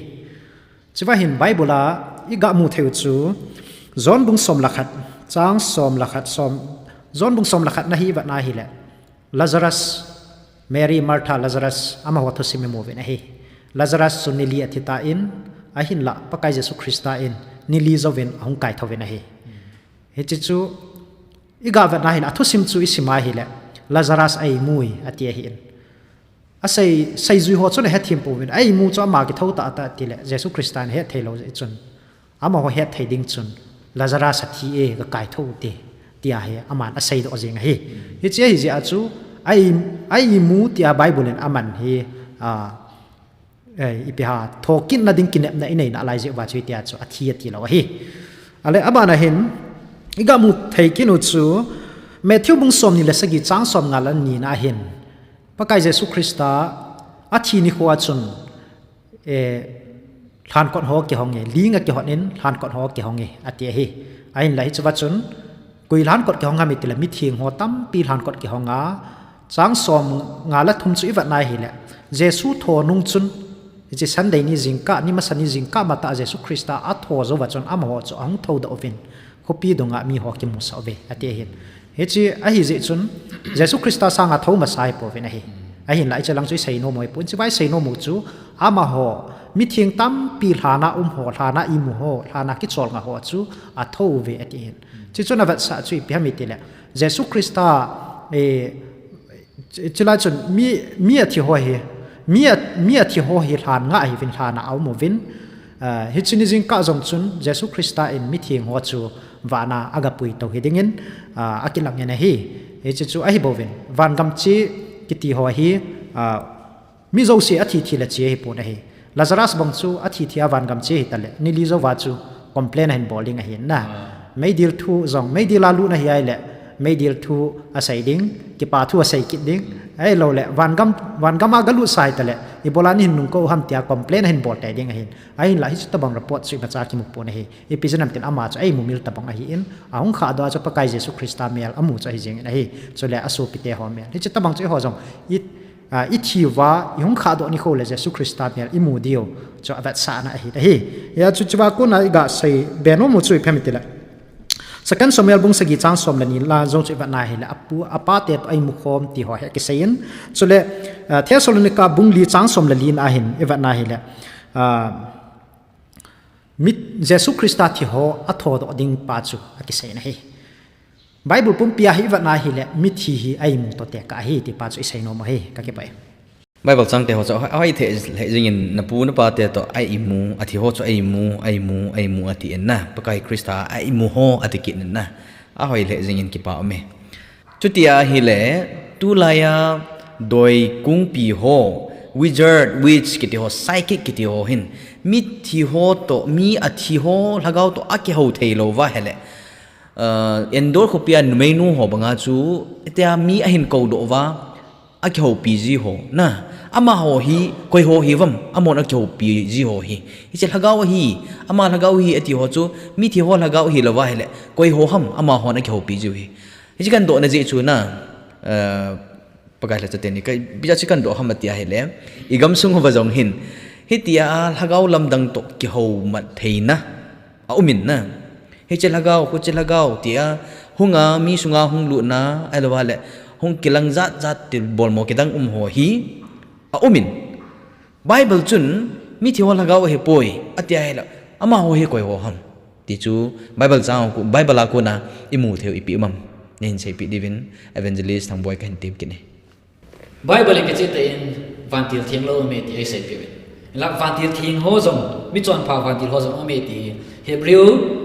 Chua hin Bible a iga mu thei u chu, John bung som le khat, chang som le khat, som, John bung som le khat na hi ivet na ahile, Lazarus, Mary, Martha, Lazarus, amaho thusim imu uvin ahi. Lazarus chu ni li athi tan, ahinlah Pakai Jesu Christa in ni li jouvin ahung kaithou vin ahi. Hiche chu iga vet na hin athusim chu isim a ahile, Lazarus a imui ati ahin. Asei, seijui ho chun ahethem pouvin, a imu chu ama kithou tah tah tile, Jesu Christa in ahet thei lou jeh chun. Amaho het thei ding chun, Lazarus athi e, gakaithou ute, tia hi aman aseidoh jeng ahi. Hiche ahi jeh a chu, a i, a imu tia Bible in aman hi, a, eh, ipi ham, thokitna ding kinepna inei nalai jeh uva chu hitia chu athi ati lou ahi. Ale, abana hin, iga mu thei kit u chu, Matthew bung som ni le sagi chang som nga le ni na hin, Pakai Jesu Christa athi nikho a chun, eh, lhankot ho kihong e, ling akihot in lhankot ho kihong e, ati ahi. Ahinlah hichea chun, koi lhankot kihong ham itile mitheng ho tampi lhankot kihong a, chang som nga le thum chu ivet na ahile, Jesu tho nung chun, hiche Sunday ni jingkah, ni masa ni jingkah matah Jesu Christa atho jouva chun amaho chu ahung thoudoh uvin, khopi dunga miho akimusah uve, ati ahin. Hiche ahi jeh chun, Jesu Christa sanga thou masa ahi pouvin ahi. Ahinlah hiche lang chu isei nom u ahipon, hichea isei nom u chu, amaho, mitheng tampi lhan a um ho, lhan a imu ho, lhan a kicholngah ho chu athou uve, ati ahin. Hiche chun avetsah chu ipi ham itile, Jesu Christa, eh, Chu, chulai chun mi, mi athi ho hi, mi a, mi athi ho hi lhan nga ahiuvin, lhan a aum uvin, ah, hiche ni jingkah jong chun Jesu Christa in mitheng ho chu vana agapui tou hidingin, ah, akilang in ahi. Hiche chu ahi bouvin, vangam che kiti ho hi, ah, mi jouse athi thi le che ahipon ahi. Lazarus bang chu athi thi a vangam che hitale, ni li jouva chu complain ahin bol ding ahin na. Ah. Meidil thu jong, meidil a lut na hi ahile, meidil thu asei ding, kipa thu asei kit ding. Ahilouleh, vangam, vangam a galut sa hitale, Ibola neihin nungkou ham tia complain ahin bol tei ding ahin. Ahinla hiche tobang report chu imacha kimu pon ahi. Ipi jeh ham itileh ama chu eimumil tobang ahin, ahung khahdoh a chu Pakai Jesu Christa mel amu chu ahi jengin ahi. Chule asopite ho mel. Hiche tobang chu eiho jong i, a, ithi uva, ihung khahdoh nikho le Jesu Christa mel imu diu chu avetsahna ahi, ahi. Hia chu chuva kona iga sei be nom u chu ipi ham itileh, Second Samuel bung sagi chang som le ni la jong chu ivet na hile, apu, apate toh eimu khom ti ho hi akisei in. Chule, ah, Thessalonica bung li chang som le li na hin ivet na hile, ah, mit, Jesu Christa thi ho athodoh ding pa chu akisei in ahi. Bible pumpi a hi ivet na hile, mithi hi eimu toh tekah ahi ti pa chu isei nom u ahi, kakipah e. Bible changte ho chu, hoi, hoi thei, thei jingin, napu napate toh eimu, athi ho chu eimu, eimu, eimu atin na, Pakai Christa eimu ho ati kit in na, ahoi thei jingin kipa um e. Chuti ahile, tulai a doikungpi ho, wizard, witch kiti ho, psychic kiti ho hin, mithi ho toh, mi athi ho, lhagao toh akihou thei lou va ahile, ah, Endor khopi a numeinu ho banga chu, itia mi ahin koudoh uva, akihoupi ji ho. Na, amaho hi, koi ho hi vem, amahon akihoupi ji ho hi. Hiche lhagao ahi, ama lhagao ahi ati ho chu, mithi ho lhagao ahi lou va ahile, koi ho ham, amahon akihoupi jiu hi. Hiche kahin dohna jeh chu na, eh, Pakai lhacha teni, ka, ipi jeh a chu kahin doh ham ati ahile, igamsung uva jong hin, hitia lhagao lamdang toh kihoumat theina aum in na. Hiche lhagao, khuche lhagao, tia, hunga, mi sunga hung lutna, ahilou va le, hung kilang jat jat ti bolmo kidang um ho hi, aum in. Bible chun, mithi ho lhagao ahipoi, ati ahile, amaho hi koi ho ham. Ti chu, Bible chang, Bible a kona, imu theiu ipi um am. Neihin seipeh diuvin, Evangelist Thangboi kahin tem kit e. Bible in kicheh tah in vantil thenglou aume ti eiseipeh uvin. Hinla vantil theng ho jong, michonpha vantil ho jong aume ti Hebrew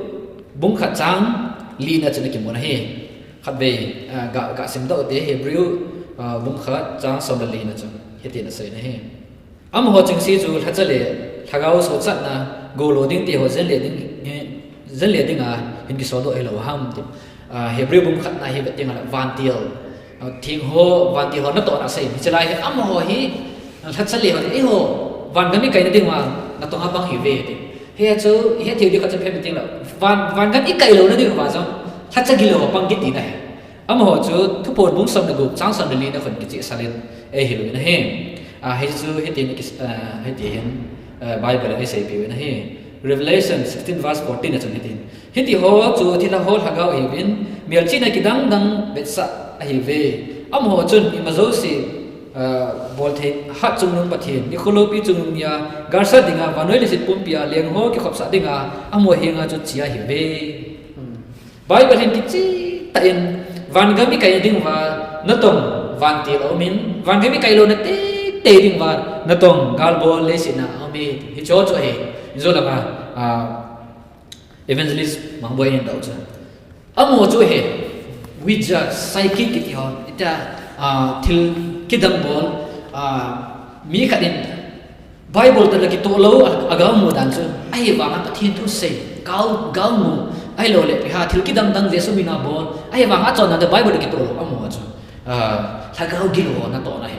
bung khat chang li na chun akimun ahi. Khatvei, ah, ga, ga simdoh ute Hebrew, ah, bung khat chang som le li na chun. Hitin asei in ahi. Amaho chengse chu lhacha le lhagao sochatna, goulo ding ti ho jen le ding, jen le dinga hin kisoldoh hilou ham ti. Ah, Hebrew bung khatna hi vet tengle vantil, ah, theng ho, vantil ho natohna asei. Hiche lai hi amaho hi, ah, lhacha le ho, eiho, vangam ikaina dinga natong a pang ihiuve ti. Hiche chu, ihet thei diu khat chu ipi ham itileh, van, vangam ikai louna diuva jong, lhacha gilou ho pang kiti na ahi. Amaho chu Thuphon bung som le gup chang som le li na khun kichehsel in eihil uvin ahi. Ah, hichu hitin kis-, ah, hiti hin, ah, Bible in eiseipeh uvin ahi. Revelation sixteen verse fourteen a chun hitin, hiti ho chu thilha ho lhagao ahiuvin, melchihna kidang dang vetsah ahiuve. Amaho chun ima jouse, ah, bolthei hatchungnung Pathen, nikho loupi chungnung nia galsat dinga, vannoi leiset pumpia leng ho kikhopsah dinga, amaho henga chu che ahiuve. Bible hin kicheh tah in, vangam ikaina dinguva natong vantil aumin, vangam ikai louna teitei dinguva natong galbol leiset na aume. Hicheho chu ahi, ijolanga, ah, Evangelist Mangboi in adong chu. Amaho chu ahi, wizard, psychic kiti ho, itia, ah, thil kidang bol, ah, mi khat in Bible toh la kitoh lou a, agalmu dan chu, ahivanga Pathen thusei, gal, galmu, ahilouleh, ipi ham thil kidang dang Jesu mina bol, ahivanga achonna toh Bible toh kitoh lou, amaho chu, ah, lhagao gilou natohna ahi.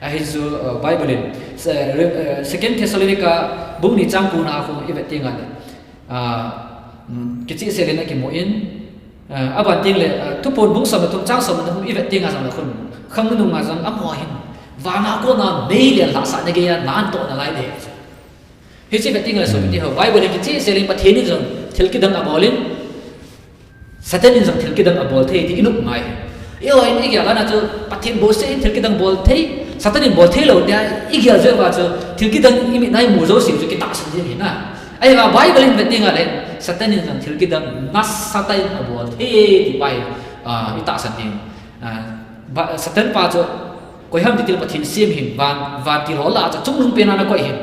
Ahi chu, ah, Bible in, se-, re-, eh, Second Thessalonica bung ni chang ko na khu ivet tengle, ah, mm, kichehsel in akimun, Ah, aban tengle, ah, Thuphon bung som le thum chang som le thum ivet tenga jong le khun, khangnunga jong amaho hin, vana kona mei le lhahsahna geiya natoh nalai de. Hiche vet tengle sopite ho, Bible in kichehsel in Pathen in jong thil kidang abol in, Satan in jong thil kidang abol thei ti inop ngai. Eiho in igel a chu Pathen bouseh in thil kidang bol thei, Satan in bol thei lou tia igel jeh uva chu thil kidang imitna imu jouse chu kitahsan jeng ahi na. Ahivang Bible in vet tengle, Satan in jong thil kidang nasatah in abol thei ti pa hi, ah, itahsan ding. Ah, ba-, Satan pa chu koi ham ti tile Pathen sem ahin, van, vantil ho lah a chu chungnung pena ana koi ahin.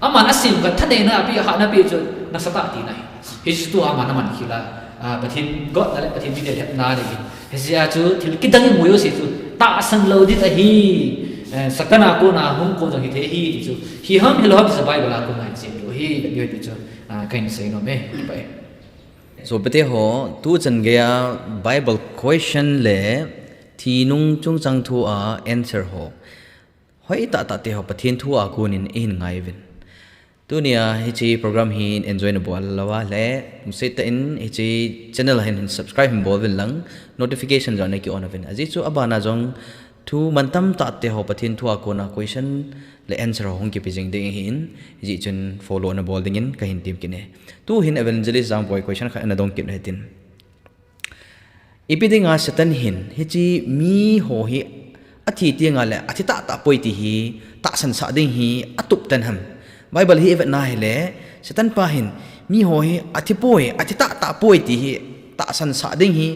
Aman asem kha thaneina ape, ahatna pe chu nasatah tina ahi. Hichu tua aman aman khel a, ah, Pathen gotna le Pathen min lhepna le ahi. Hijeh a chu thil kidang imu jouse chu tahsan lou ding ahi. Eh, Satan a kona hung kon jong hithei ahi ti chu. Hi ham hilou ham ti chu Bible a kona ichen lou ahi, ti chu. Ah, kahin seinom e, kipa e. Sopite ho, tuchan geiya Bible question le thi nung chungchang thu a answer ho. Hoi tahtah teho, Pathen thu a konin ihin ngai uvin. Tunia hiche program hi enjoy nabol lou a le, musit tah in hiche channel hin, hin subscribe hin bol uvin lang, notification jong naki on uvin. Ajeh chu abana jong thu mantam tah teho, Pathen thu a kona question le answer ho hung kipe jing ding ahin, hijeh chun follow nabol dingin kahin tem kit e. Tuhin Evangelist Jangboi question khat ana dong kit u hitin. Ipi dinga Satan hin hiche miho hi athi tenga le athi tahtah poi ti hi tahsan sah ding hi atup tan ham? Bible hi ivet na hile, Satan pa hin miho hi athi poi, athi tahtah poi ti hi tahsan sah ding hi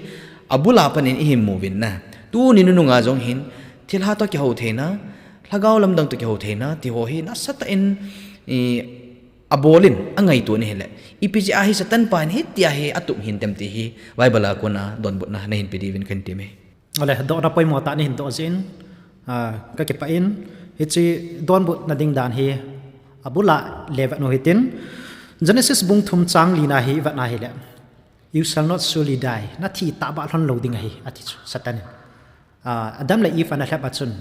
abul a panin ihin mu uvin na. Tuni nunung a jong hin thilha toh kihou theina, lhagao lamdang toh kihou theina tiho hi nasatah in i, abol in, angaito in ahile, ipi jeh a hi Satan pa hin hitia hi atup hintem ti hi Bible a kona donbutna nahin pe diuvin kahin tem e. Ale, dohna poimo tah nahin doh jeh in, ah, kakipah in, hiche donbutna ding dan hi abul a le vet u hitin, Genesis bung thum chang lina hi ivet na hile, "You shall not surely die." Nathi tahbeh lhon lou ding ahi, ati chu Satan in. Ah, Adam le Eve ana lhep a chun,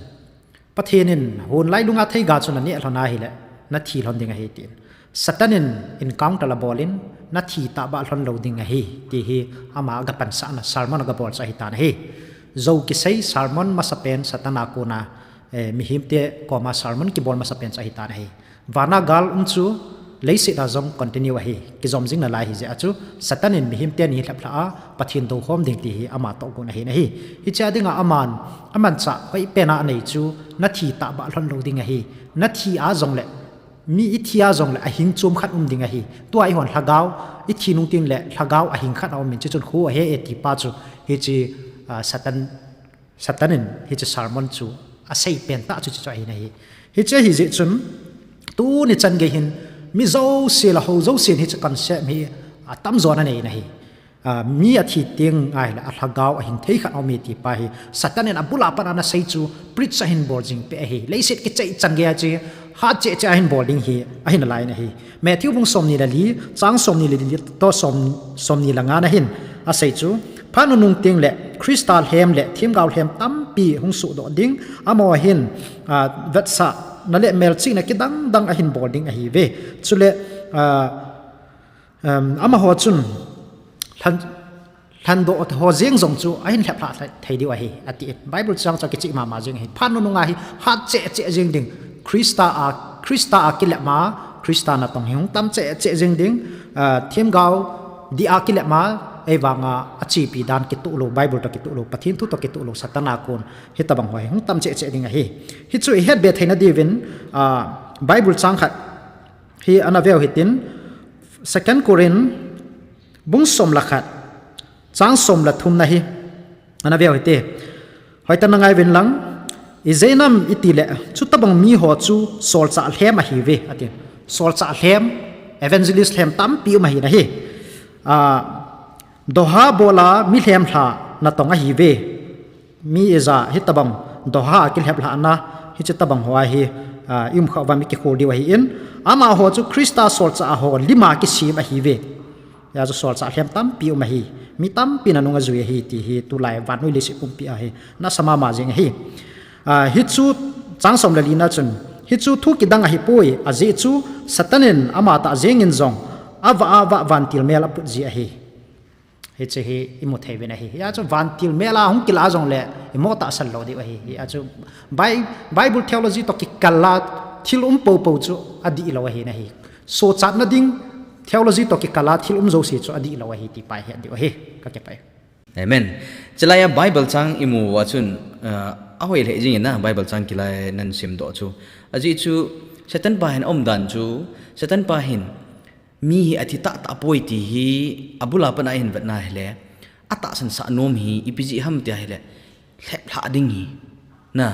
Pathen in hon lailunga theiga chu naneh lhon ahile, nathi lhon ding ahi tin. Satan in encounter abol in, nathi tahbeh lhon lou ding ahi, ti hi ama agapansahna sermon agabol chu ahitan ahi. Jou kisei sermon masapen Satan a kona, eh, mihemte koma sermon kibol masapen chu ahitan ahi. Vana gal um chu leiset a jong continue ahi, kijom jing nalai ahi jeh a chu, Satan in mihemte ni lheplhah a, Pathen doukhom ding ti hi ama tohgon ahin ahi. Hiche a dinga aman, amanchah hoipen a anei chu, nathi tahbeh lhon lou ding ahi. Nathi a jongle, mi ithi a jongle, ahing chom khat um ding ahi. Tua ihon lhagao, ithi nung tengle, lhagao ahing khat aum in, chuchun khu ahe e ti pa chu, hiche, ah, Satan Satan in hiche sermon chu asei pen tah chu hiche chu ahin ahi. Hiche ahi jeh chun, tuni chan gei hin mi jouse le hou jousen hiche concept hi atamjon anei in ahi. Ah, mi athi teng ahile alhagao ahing thei khat aum e ti pa hi Satan in abul a pat ana sei chu preach ahin bol jing peh ahi. Leiset kichai chan gei a chu hat cheh cheh ahin bol ding hi ahi nalai in ahi. Matthew bung somni le li, chang somni le li toh som, somni le nga na hin asei chu, phat nunung tengle Christa lhem le themgao lhem tampi hung sohdoh ding, amaho hin, ah, vetsahna le melchihna kidang dang ahin bol ding ahiuve. Chule, ah, um, amaho chun lhan, lhandoh ho jeng jong chu ahin lheplhah thei diu ahi, atin. Bible chang chu akichih mama jeng ahi. Phat nunung a hi hat cheh cheh jeng ding. Christa a, Christa a kilep ma, Christa natong hi hung tam cheh cheh jeng ding. Ah, themgao dih a kilep ma, eivanga achepi dan kitoh lou, Bible toh kitoh lou, Pathen thu toh kitoh lou, Satan a kon hitabang ho hi hung tam cheh cheh ding ahi. Hichu ihet be theina diuvin, ah, Bible chang khat hi ana veu hitin, Second Corinth bung som le khat, chang som le thum na hi ana veu hite. Hoitah in na ngai uvin lang, ijeh inem itile, chutabang miho chu solchah lhem ahiuve, atin. Solchah lhem, evangelist lhem tampi um ahin ahi. Ah, doha bol a mi lhemlhah natong ahiuve. Mi ijat hitabang doha a kilheplhahna, hiche tabang ho a hi, ah, i um khah uva mi kikhol diu ahin, amaho chu Christa solchah ho lim a kisem ahiuve. Hia chu solchah lhem tampi um ahi. Mi tampin anung ajui ahi ti hi tulai vannoi leiset pumpi a hi nasa mama jeng ahi. Ah, hichu chang som le li na chun, hichu thu kidang ahipoi, ajeh chu Satan in amatah jeng in jong avah avah vantil mel aput ji ahi. Hiche hi imu thei uvin ahi. Hia chu vantil mel a hung kilah jongle imo tahsan lou diu ahi. Hia chu Bi-, Bible theology toh kikal a thil um popo chu adih lou ahi nahi. Sochatna ding theology toh kikal a thil um jouse chu adih lou ahi ti pa hi het diu ahi. Kakipah e. Amen. Chulai a Bible chang imu uva chun, ah, ahoi lheh jing in na Bible chang kilai nan simdoh chu. Ajeh chu Satan pa hin aumdan chu, Satan pa hin mi hi athi tahtah poi ti hi abul a pat a ihin vetna hile, atahsan sah nom hi ipi jeh ham tia hile, lheplhah ding hi. Na,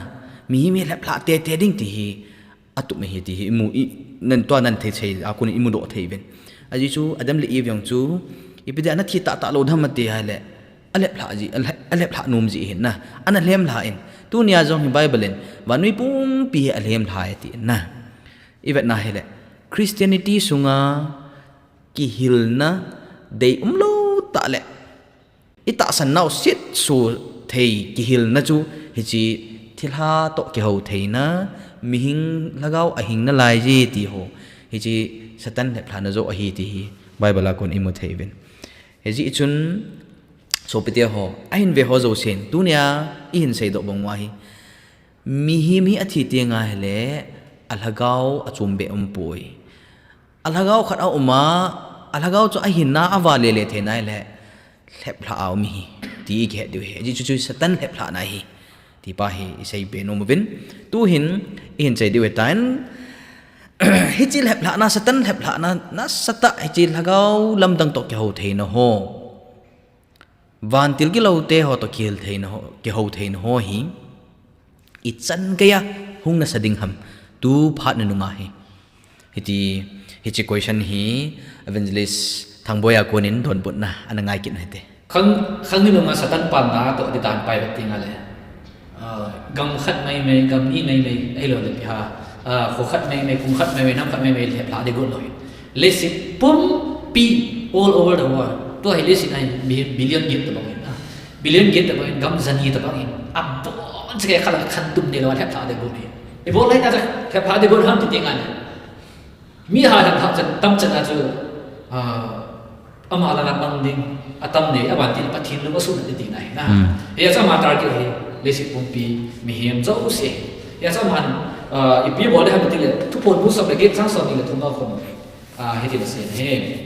mihem hi lheplhah tete ding ti hi atup ahi ti hi imu, i, nan tua nan thei thei a kon imudoh thei uvin. Ajeh chu Adam le Eve jong chu ipi dia nathi tahtah lou ding ham ati hile, alheplhah ji, alhe-, alheplhah nom ji ahin na. Ana lhemlhah in. Tunia jong hi Bible in vannoi pumpi hi alhemlhai atin na. Ivet na hile, Christianity sunga kihilna dei umlou tah le, itahsan nau sitso thei kihilna chu hiche thilha toh kihou theina, mihem lhagao ahing nalai ji ti ho. Hiche Satan lheplhahna joh ahi ti hi Bible a kon imu thei uvin. Hijeh chun, sopite ho, ahin ve ho jousen, tunia ihin seidoh bang uva hi, mihem hi athi teng ahile, alhagao achombeh umpoi. Alhagao khat aum a, alhagao chu ahinna avalele theina ahile, lheplhah a um ahi, ti ikihet diu ahi. Ajeh chu chu Satan lheplhahna ahi, ti pa hi isei be nom uvin. Tuhin, ihin sei diu ahitan, hiche lheplhahna, Satan lheplhahna, nasatah hiche lhagao lamdang toh kihou theina ho, vantil gilou te ho toh kihil theina ho, kihou theina ho hi, ichan geiya hung nasa ding ham, tu phat nunung a hi. Hiti, hiche question hi Evangelist Thangboi a konin donbutna ana ngai kit u hite. Khang, khang nunung a Satan panna toh ding dan pai vet teng ahile, ah, gam khat maimai, gam ni maimai, ahilouleh ipi ham, ah, kho khat maimai, kum khat maimai, nam khat maimai lheplhah ding got lou hi. Leiset pumpi, all over the world. Tua hi leiset a hi mihem billion get tabang in, ah, billion get tabang in, gam jani tabang in, aboncha kei khat a khantum neilou a lheplhah ding got hi. Ibol lai tah a lheplhah ding got ham ti teng ahile, mi ha lheplhah chan, tam chan a chu, ah, ama lang a pang ding atam nei, aban tin Pathen lung asuh nante tina ahi na. Hmm. Hijeh chun ama target hi leiset pumpi mihem jouse. Hijeh chun aman, ah, ipi bol le ham itile, Thuphon bung som le get chang somni le thum a khun, ah, hitin asei ahi.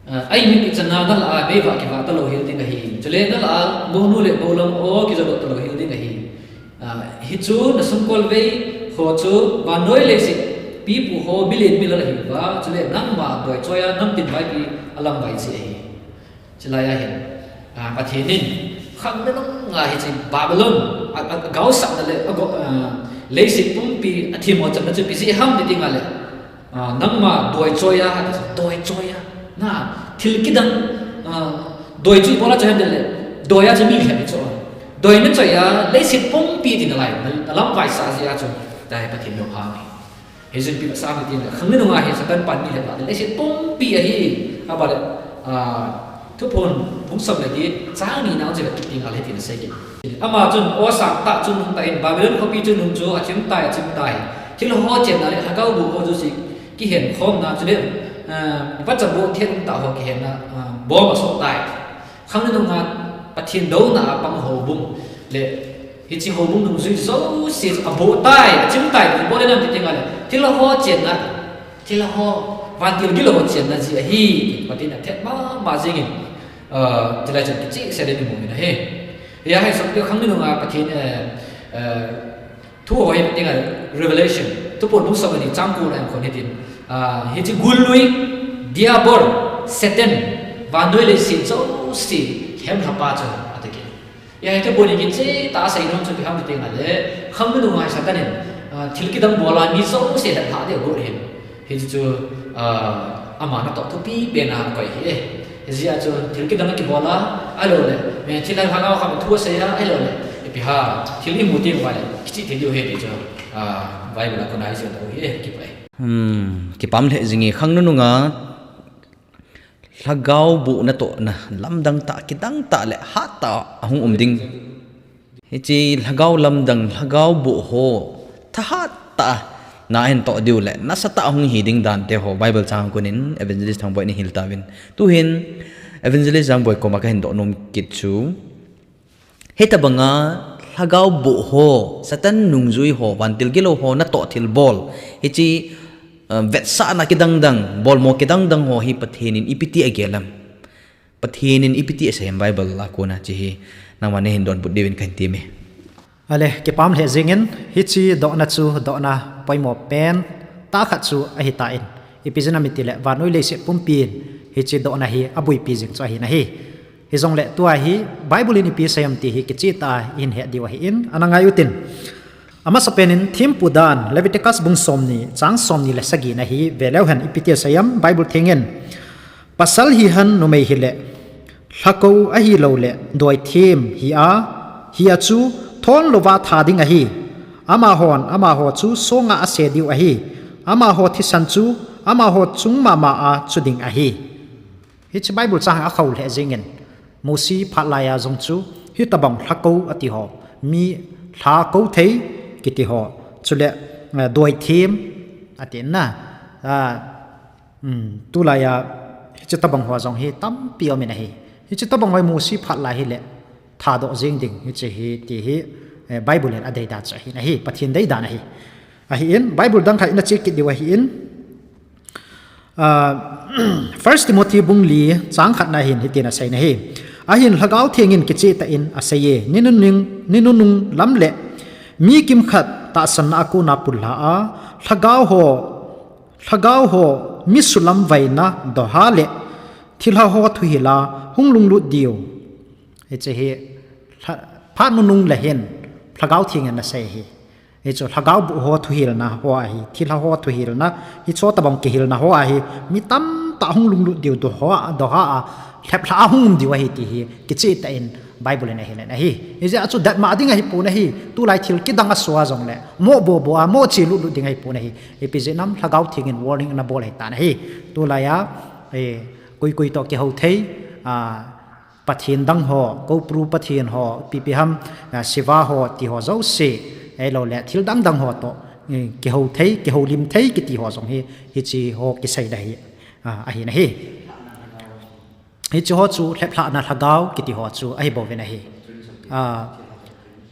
Ah, ahimil ichan a nalah a meivah kivah talou hel ding ahi. Chule nalah a mounu le moulam aw kijodoh talou hel ding ahi. Ah, hichu nasumkol vei ho chu vannoi leiset pipu ho billion million ahiuva, chule nangma doichoi a namtin vaipi alamvai ji ahi. Chulai a hin, ah, Pathen in khang nunung a hiche Babylon a, a, agaosapna le ago, ah, leiset pumpi athemmochanna chu ipi jeh ham ti teng ahile, ah, nangma doichoi a, doichoi a, na, thil kidang, ah, doi chu ibola choi ham tile, doi a chu mi lhep icho a, doi nachoi a leiset pumpi tina lai, na, nalamvaisah jeh a chu, tua hi Pathen lunghan ahi. Hijeh chun ipi asei em itile, khang nunung a hi Satan pan mi lheplhah ding leiset pumpi ahi. Aban le, ah, Thuphon bung som le get chang ni na a chu vet teng ahile hitin asei kit. Ama chun, aw sangtah chu nungtah in, Babylon khopi chu nung chu achimtai, achimtai. Thilha ho chenna le lhagao boh ho jouse kihenkhomna chule, ah, vacha boh thet umtah ho kihenna, ah, bom asoh tai. Khang nunung a Pathen douna a pang houbung le hiche houbung nungjui jouse aboh tai, achim tai, ipi bol le ham ti teng ahile, thilha ho chenna, thilha ho, vantil gilou ho chenna jeh ahi, Pathen in athet mama jingin, ah, chulai chun kichehsel in imu uvin ahi. Hia hi sopite khang nunung a Pathen, eh, eh, thu ho hi ipi teng ahile Revelation, Thuphon bung som le ni chang ko na a kon hitin, ah, hiche gullui, Diabol, Satan, vannoi leiset jouse lheplhah pa chu ati kit. Hia hi Thuphon in kicheh tah a asei nom chu ipi ham ti teng ahile, khang nunung a hi Satan in, ah, thil kidang bol a mi jouse lheplhah ding agot ahin. Hichu chu, ah, ama natoh thupi pen a akoi ahi e. Hijeh a chu thil kidang akibol a, ahilouleh, mi thil lhagao khat thu asei a, ahilouleh, ipi ham, thil imu teng uva le kicheh thei diu ahi ti chu, ah, Bible a kon a ijil u ahi e, kipah e. Hmm, kipah lheh jing e, khang nunung a lhagao boh natohna lamdang tah, kidang tah le hat tah a hung um ding. Hiche lhagao lamdang, lhagao boh ho, thahat tah a na ahin toh diu le, nasatah a hung hi ding dan te ho, Bible chang a konin Evangelist Thangboi in ahil tauvin. Tuhin, Evangelist Thangboi koma kahin doh nom kit chu, hitobang a lhagao boh ho, Satan nungjui ho, vantil gilou ho, natoh thilbol, hiche, uh, vetsahna kidang dang, bolmo kidang dang ho hi Pathen in ipi ti agel em? Pathen in ipi ti asei em Bible a kon a, hiche hi nangma nahin donbut diuvin kahin tem e. Ale, kipah lheh jing in, hiche dohna chu dohna poimo pen tah khat chu ahi tan. Ipi jeh ham itile, vannoi leiset pumpi in hiche dohna hi aboipi jing chu ahi nahi. Hijongle tua hi Bible in ipi asei em ti hi kicheh tah a ihin het diu ahin, ana ngai utin. Amasapen in thempu dan, Leviticus bung somni, chang somni le sagi na hi ve leu hen, ipi ti asei em Bible Theng in. Pasal hihen numei hile, lhakou ahilouleh doithem hi a, hia chu thon louva tha ding ahi. Amahon amaho chu songa ase diu ahi. Amaho thisan chu amaho chung mama a chu ding ahi. Hiche Bible chang hi akhou lheh jing in, Mosi phat laiya jong chu hitobang lhakou ati ho, mi lha kou thei kiti ho, chule, eh, doi thim, ati na. Ah, um, tulai a, hiche tabang ho jong hi tampi um in ahi. Hiche tabang ho hi musit phat lai hile, thadoh jing ding, hiche hi, ti hi, eh, Bible in adei dan chu ahi, ahi, Pathen dei dan ahi. Ahin, Bible dang khat ina check kit diu ahin, Ah, First Timothy bung li chang khat na hin hitin asei na hi. Ahin Lhagao Theng in kicheh tah in asei e, ni nunung, ni nunung lam le mi kimkhat tahsanna a kona pulha a, Lhagao ho, Lhagao ho mi sulamvaina doha le thilha ho thuhil a hung lunglut diu. Hiche hi lha-, phat nunung le hin Lhagao Theng in asei hi. Hichu Lhagao boh ho thuhilna ho ahi, thilha ho thuhilna, hichu tabang kihilna ho ahi, mi tamtah hung lunglut diu doha, doha a, lheplhah a hung um diu ahi ti hi, kicheh tah in Bible in ahil in ahi. Hijeh a chu datmo ding ahipon ahi, tulai thil kidang asoh a jongle, mo bohboh a, mo che lutlut ding ahipon ahi. Ipi jeh ham Lhagao Theng in warning ana bol ahitan ahi. Tulai a, eh, koi koi toh kihou thei, ah, Pathen dang ho, Koupru Pathen ho, ipi ipi ham, ah, Shiva ho, ti ho jouse, ahilou le, thil dang dang ho toh, eh, kihou thei, kihoulim thei, kiti ho jong hi, hiche ho kisei da hi, ah, ahi na hi. Hiche ho chu, lheplhahna lhagao, kiti ho chu, ahi bou vin ahi. Ah,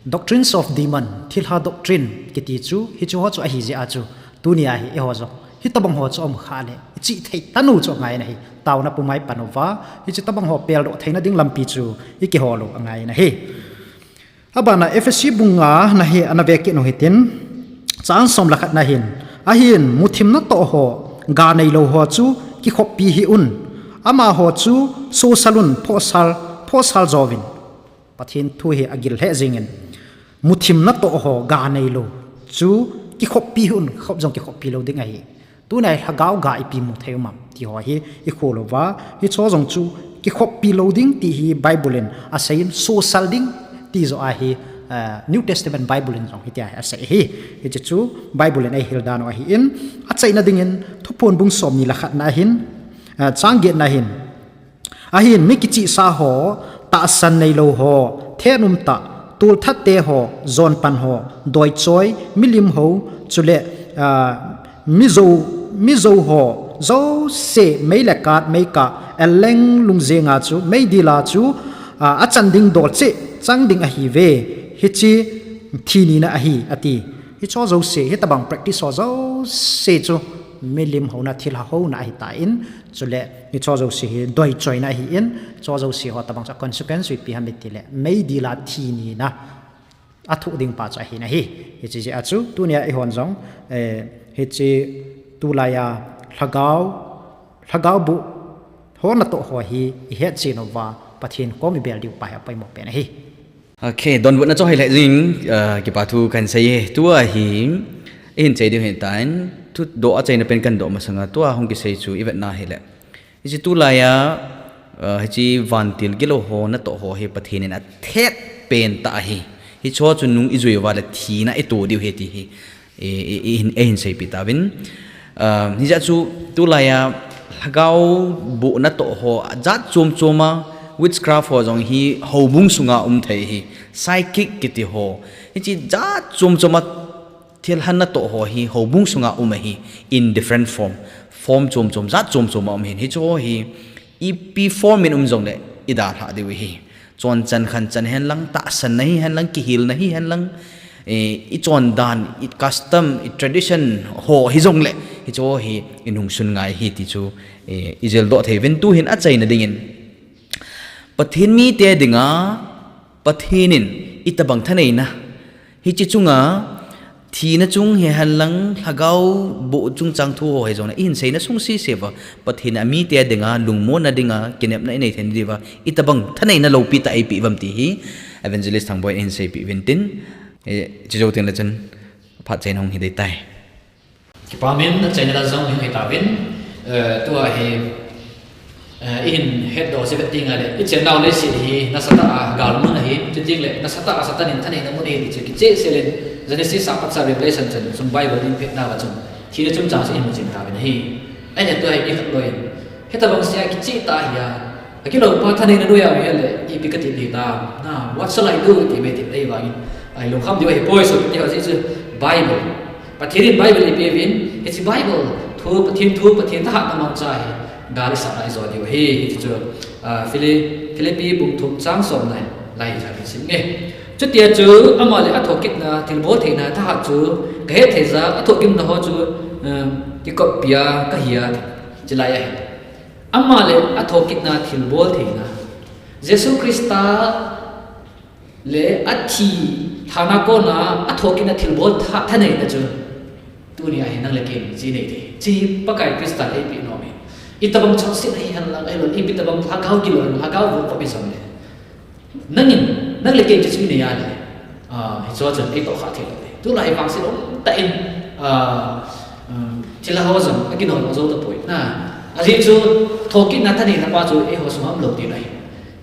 Doctrines of Demon, thilha doctrine kiti chu, hichu ho chu ahi jeh a chu, tunia hi eiho jong hitabang ho chu um kha le, ichih thei tanu chu angai na hi, taona pum a ipan uva, hichu tabang ho peldoh theina ding lampi chu ikihol u angai na hi. Abana Ephesi bung nga na hi ana ve kit u hitin, chang som le khat na hin, ahin muthim natoh ho, ga neilou ho chu kikhoppi hih un, amaho chu sosal un, phosal, phosal jo uvin. Pathen thu hi agil lheh jingin, muthim natoh ho ga neilou chu kikhoppi hih un, khop jong kikhoppi lou ding ahi. Tunia hi lhagao ga ipi mu thei um am ti ho hi ikhol uva, hichu jong chu kikhoppi lou ding ti hi Bible in asei in, sosal ding ti joh ahi, eh, New Testament Bible in jong hitia hi asei hi. Hiche chu Bible in eihil dan u ahin, achaina dingin Thuphon bung som ni le khat na hin, eh, chang get na hin, Ahin mi kichihsa ho, tahsan neilou ho, thet umtah, tolthat te ho, jonpan ho, doichoi, milim ho, chule, ah, mijou, mijou ho, jouse mei le kat, meikah, elleng lungjenga chu, meidila chu, ah, achan ding dol cheh chang ding ahiuve, hiche thi nina ahi, ati. Hicho jouse, hitabang practice ho jouse chu, milim houna, thilha houna ahitan, chule, Hicho jouse hi doichoina ahin, hicho jouse ho tabang chu consequence ipi ham itile, meidila thi nina athoh ding pa chu ahi na hi. Hiche jeh a chu, tunia eihon jong, eh, hiche tulaiya lhagao, lhagao boh ho natoh ho hi ihet chen uva, Pathen kom ibel diu pa hi apoimo pen ahi. Ok, donbutna chu hoi lheh jing, ah, kipa thu kahin sei e. Tua hi, ihin chei diu ahitan, thudoh achaina pen kahin doh masanga, tua hung kisei chu ivet na hile. Hiche tulaiya, ah, hiche vantil gilou ho natoh ho hi Pathen in athet pen tah ahi. Hicho chu nung ijui uva le thina ito diu ahi ti hi. I, i, i, eihin seipeh tauvin. Ah, hijeh chun tulaiya lhagao boh natoh ho jat chom chom a, witchcraft ho jong hi houbung sunga um thei ahi, psychic kiti ho. Hiche jat chom chom a thilha natoh ho hi houbung sunga um ahi, in different form. Form chom chom, jat chom chom a um ahin. Hicho hi ipi form in um jongle idalhah diu ahi. Chonchan khanchan hihen lang, tahsanna hihen lang, kihilna hihen lang, eh, ichondan, icustom, itradition ho hijongle, hicho hi inungsun ngai ahi ti chu, eh, ijildoh thei uvin tuhin achaina dingin. Pathen mite dinga, Pathen in itabang thaneina, hiche chunga, Thina chung hihen lang, lhagao boh chungchang thu ho hijongle, ihin seina sung sese uva, Pathen in amite dinga, lungmonna dinga, kinepna inei theina diuva, itabang thaneina loupi tah eipeh uvam ti hi, Evangelist Thangboi in eihin seipeh uvin tin, eh, hiche jou tengle chun, phat chaina hung hi ding tai. Kipa min, achaina la jong hung hi tauvin, eh, tua hi, Eh, ihin hetdoh jing vet ding ahile, ichenna leiset hi nasatah a galmun ahi, chuteng le nasatah a Satan in thaneina mun ahi ti chu kicheh sel in Genesis a pat a Revelation chan sung Bible in phetna uva chun thina chungchang chu ihin mu jing tauvin ahi. Ahin tua hi ikhat loi in, hitabang sea kicheh tah ahi a, akilou pa thaneina noiya um ahile, ipi kati ding tam, na, what shall I do? Ti ve ti lei vangin, Ai lungkham diu ahipoi, sopite ho, ajeh chu Bible. Pathen in Bible eipeh uvin, hiche Bible thu, Pathen thu, Pathen thahatna mangcha hi gal isatna ijo diu ahi, hiche chu, ah, Phili-, Philippi bung thum chang somna lai hi kahin sim inge. Chutia chu ama le athokitna thilbol theina thahat chu kahet thei jeh a athokitna ho chu, um, kikoppi a kahi a, chulai ahi. Ama le athokitna thilbol theina. Jesu Christa le athi lhana kona athokitna thilbol tha, thaneina chu tunia hi nang le kei in chi nei thei. Hiche hi Pakai Christa in eipeh nom ahi. Itobang chonset ahi henlang, ahilou le ipi tobang lhagao gilou, lhagao vo kop ijon le, nangin, nang le kei in chu chu inei a le, ah, hiche chun eitoh kha thei lou ahi. Tulai vangset umtah in, ah, um, thilha ho jong aginol jou tapoi. Na, ajeh chu thokitna thaneina pa chu eiho sunga umlou ding ahi.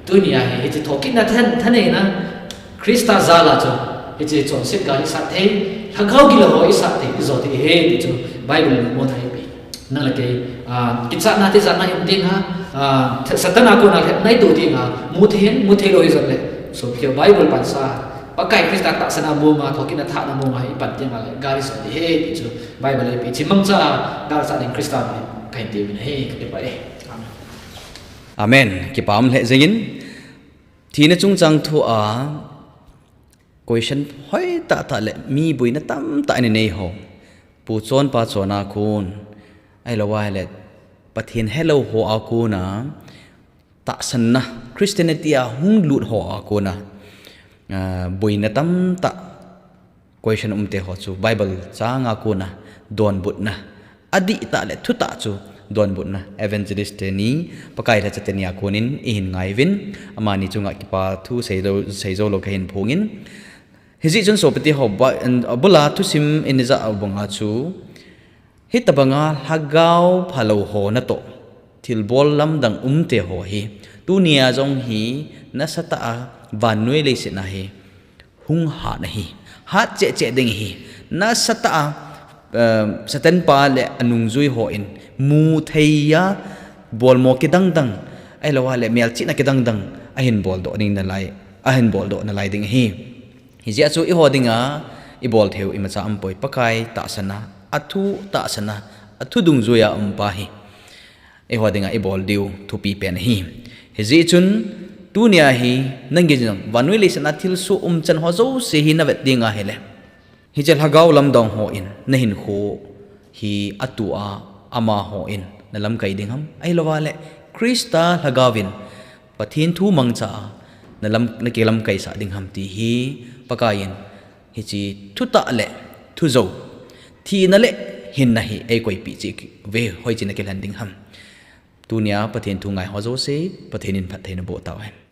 Tunia hi, hiche thokitna than-, thaneina Christa jal a chu, hiche chonset gal isat thei, lhagao gilou ho isat thei, ijo thei ahi, ti chu Bible in lungmonna eipeh. Nang le kei, ah, kichatna tijatna i um teng a, ah, Satan a kona lhepna ito teng a, mu thei hin, mu thei lou hijongle, sopite ho, Bible pansa, Pakai Christa tahsanna mong a, thokitna thahatna mong a ipan teng a le, gal isat thei ahi, ti chu Bible in eipeh. Hiche mangcha a gal sat ding Christa min in kahin tepna ahi, kakipah e. Amen. Amen. Kipa um lheh jengin. Thina chungchang thu a question hoi tahtah le mi boina tamtah ana nei ho. Pu chon pa chon a kon, ahilou le Pathen helou ho a kona, tahsanna, Christianity a hung lut ho a kona, ah, boina tamtah question umte ho chu Bible chang a kona donbutna, adihtah le thutah chu donbutna, evangelist teni, Pakai lhacha teni a konin eihin ngai uvin, amani chunga kipa thu seijou, seijou lou kahin phongin. Hijeh chun sopite ho, ba-, abul a thusim in ijah u banga chu, hitobanga lhagao phalou ho natoh thilbol lamdang umte ho hi, tunia jong hi nasatah a vannoi leiset a hi hung hat ahi. Hat cheh cheh ding ahi. Nasatah a, eh, Satan pa le anungjui hon mu thei a bolmo kidang dang, ahilou le melchihna kidang dang ahin boldoh ding nalai, ahin boldoh nalai ding ahi. Hijeh a chu eiho dinga ibol thei u imacha umpoi, Pakai tahsanna, athu tahsanna, athu dungjuia um pa hi eiho dinga ibol diu thupi pen ahi. Hijeh chun tunia hi nang gei jong vannoi leiset a thilsoh umchan ho jouse hi navet ding ahile, hiche lhagao lamdang hon nahinkho hi atua amahon nalamkai ding ham, ahilou le Christa lhagaovin Pathen thu mangcha a nalam, nakilamkaisah ding ham ti hi Pakai in hiche thutah le thujou, thina le hinna hi eikoipeh cheh uve, hoiche nakilhen ding ham. Tunia Pathen thu ngai ho jouse Pathen in phatthei naboh tauhen.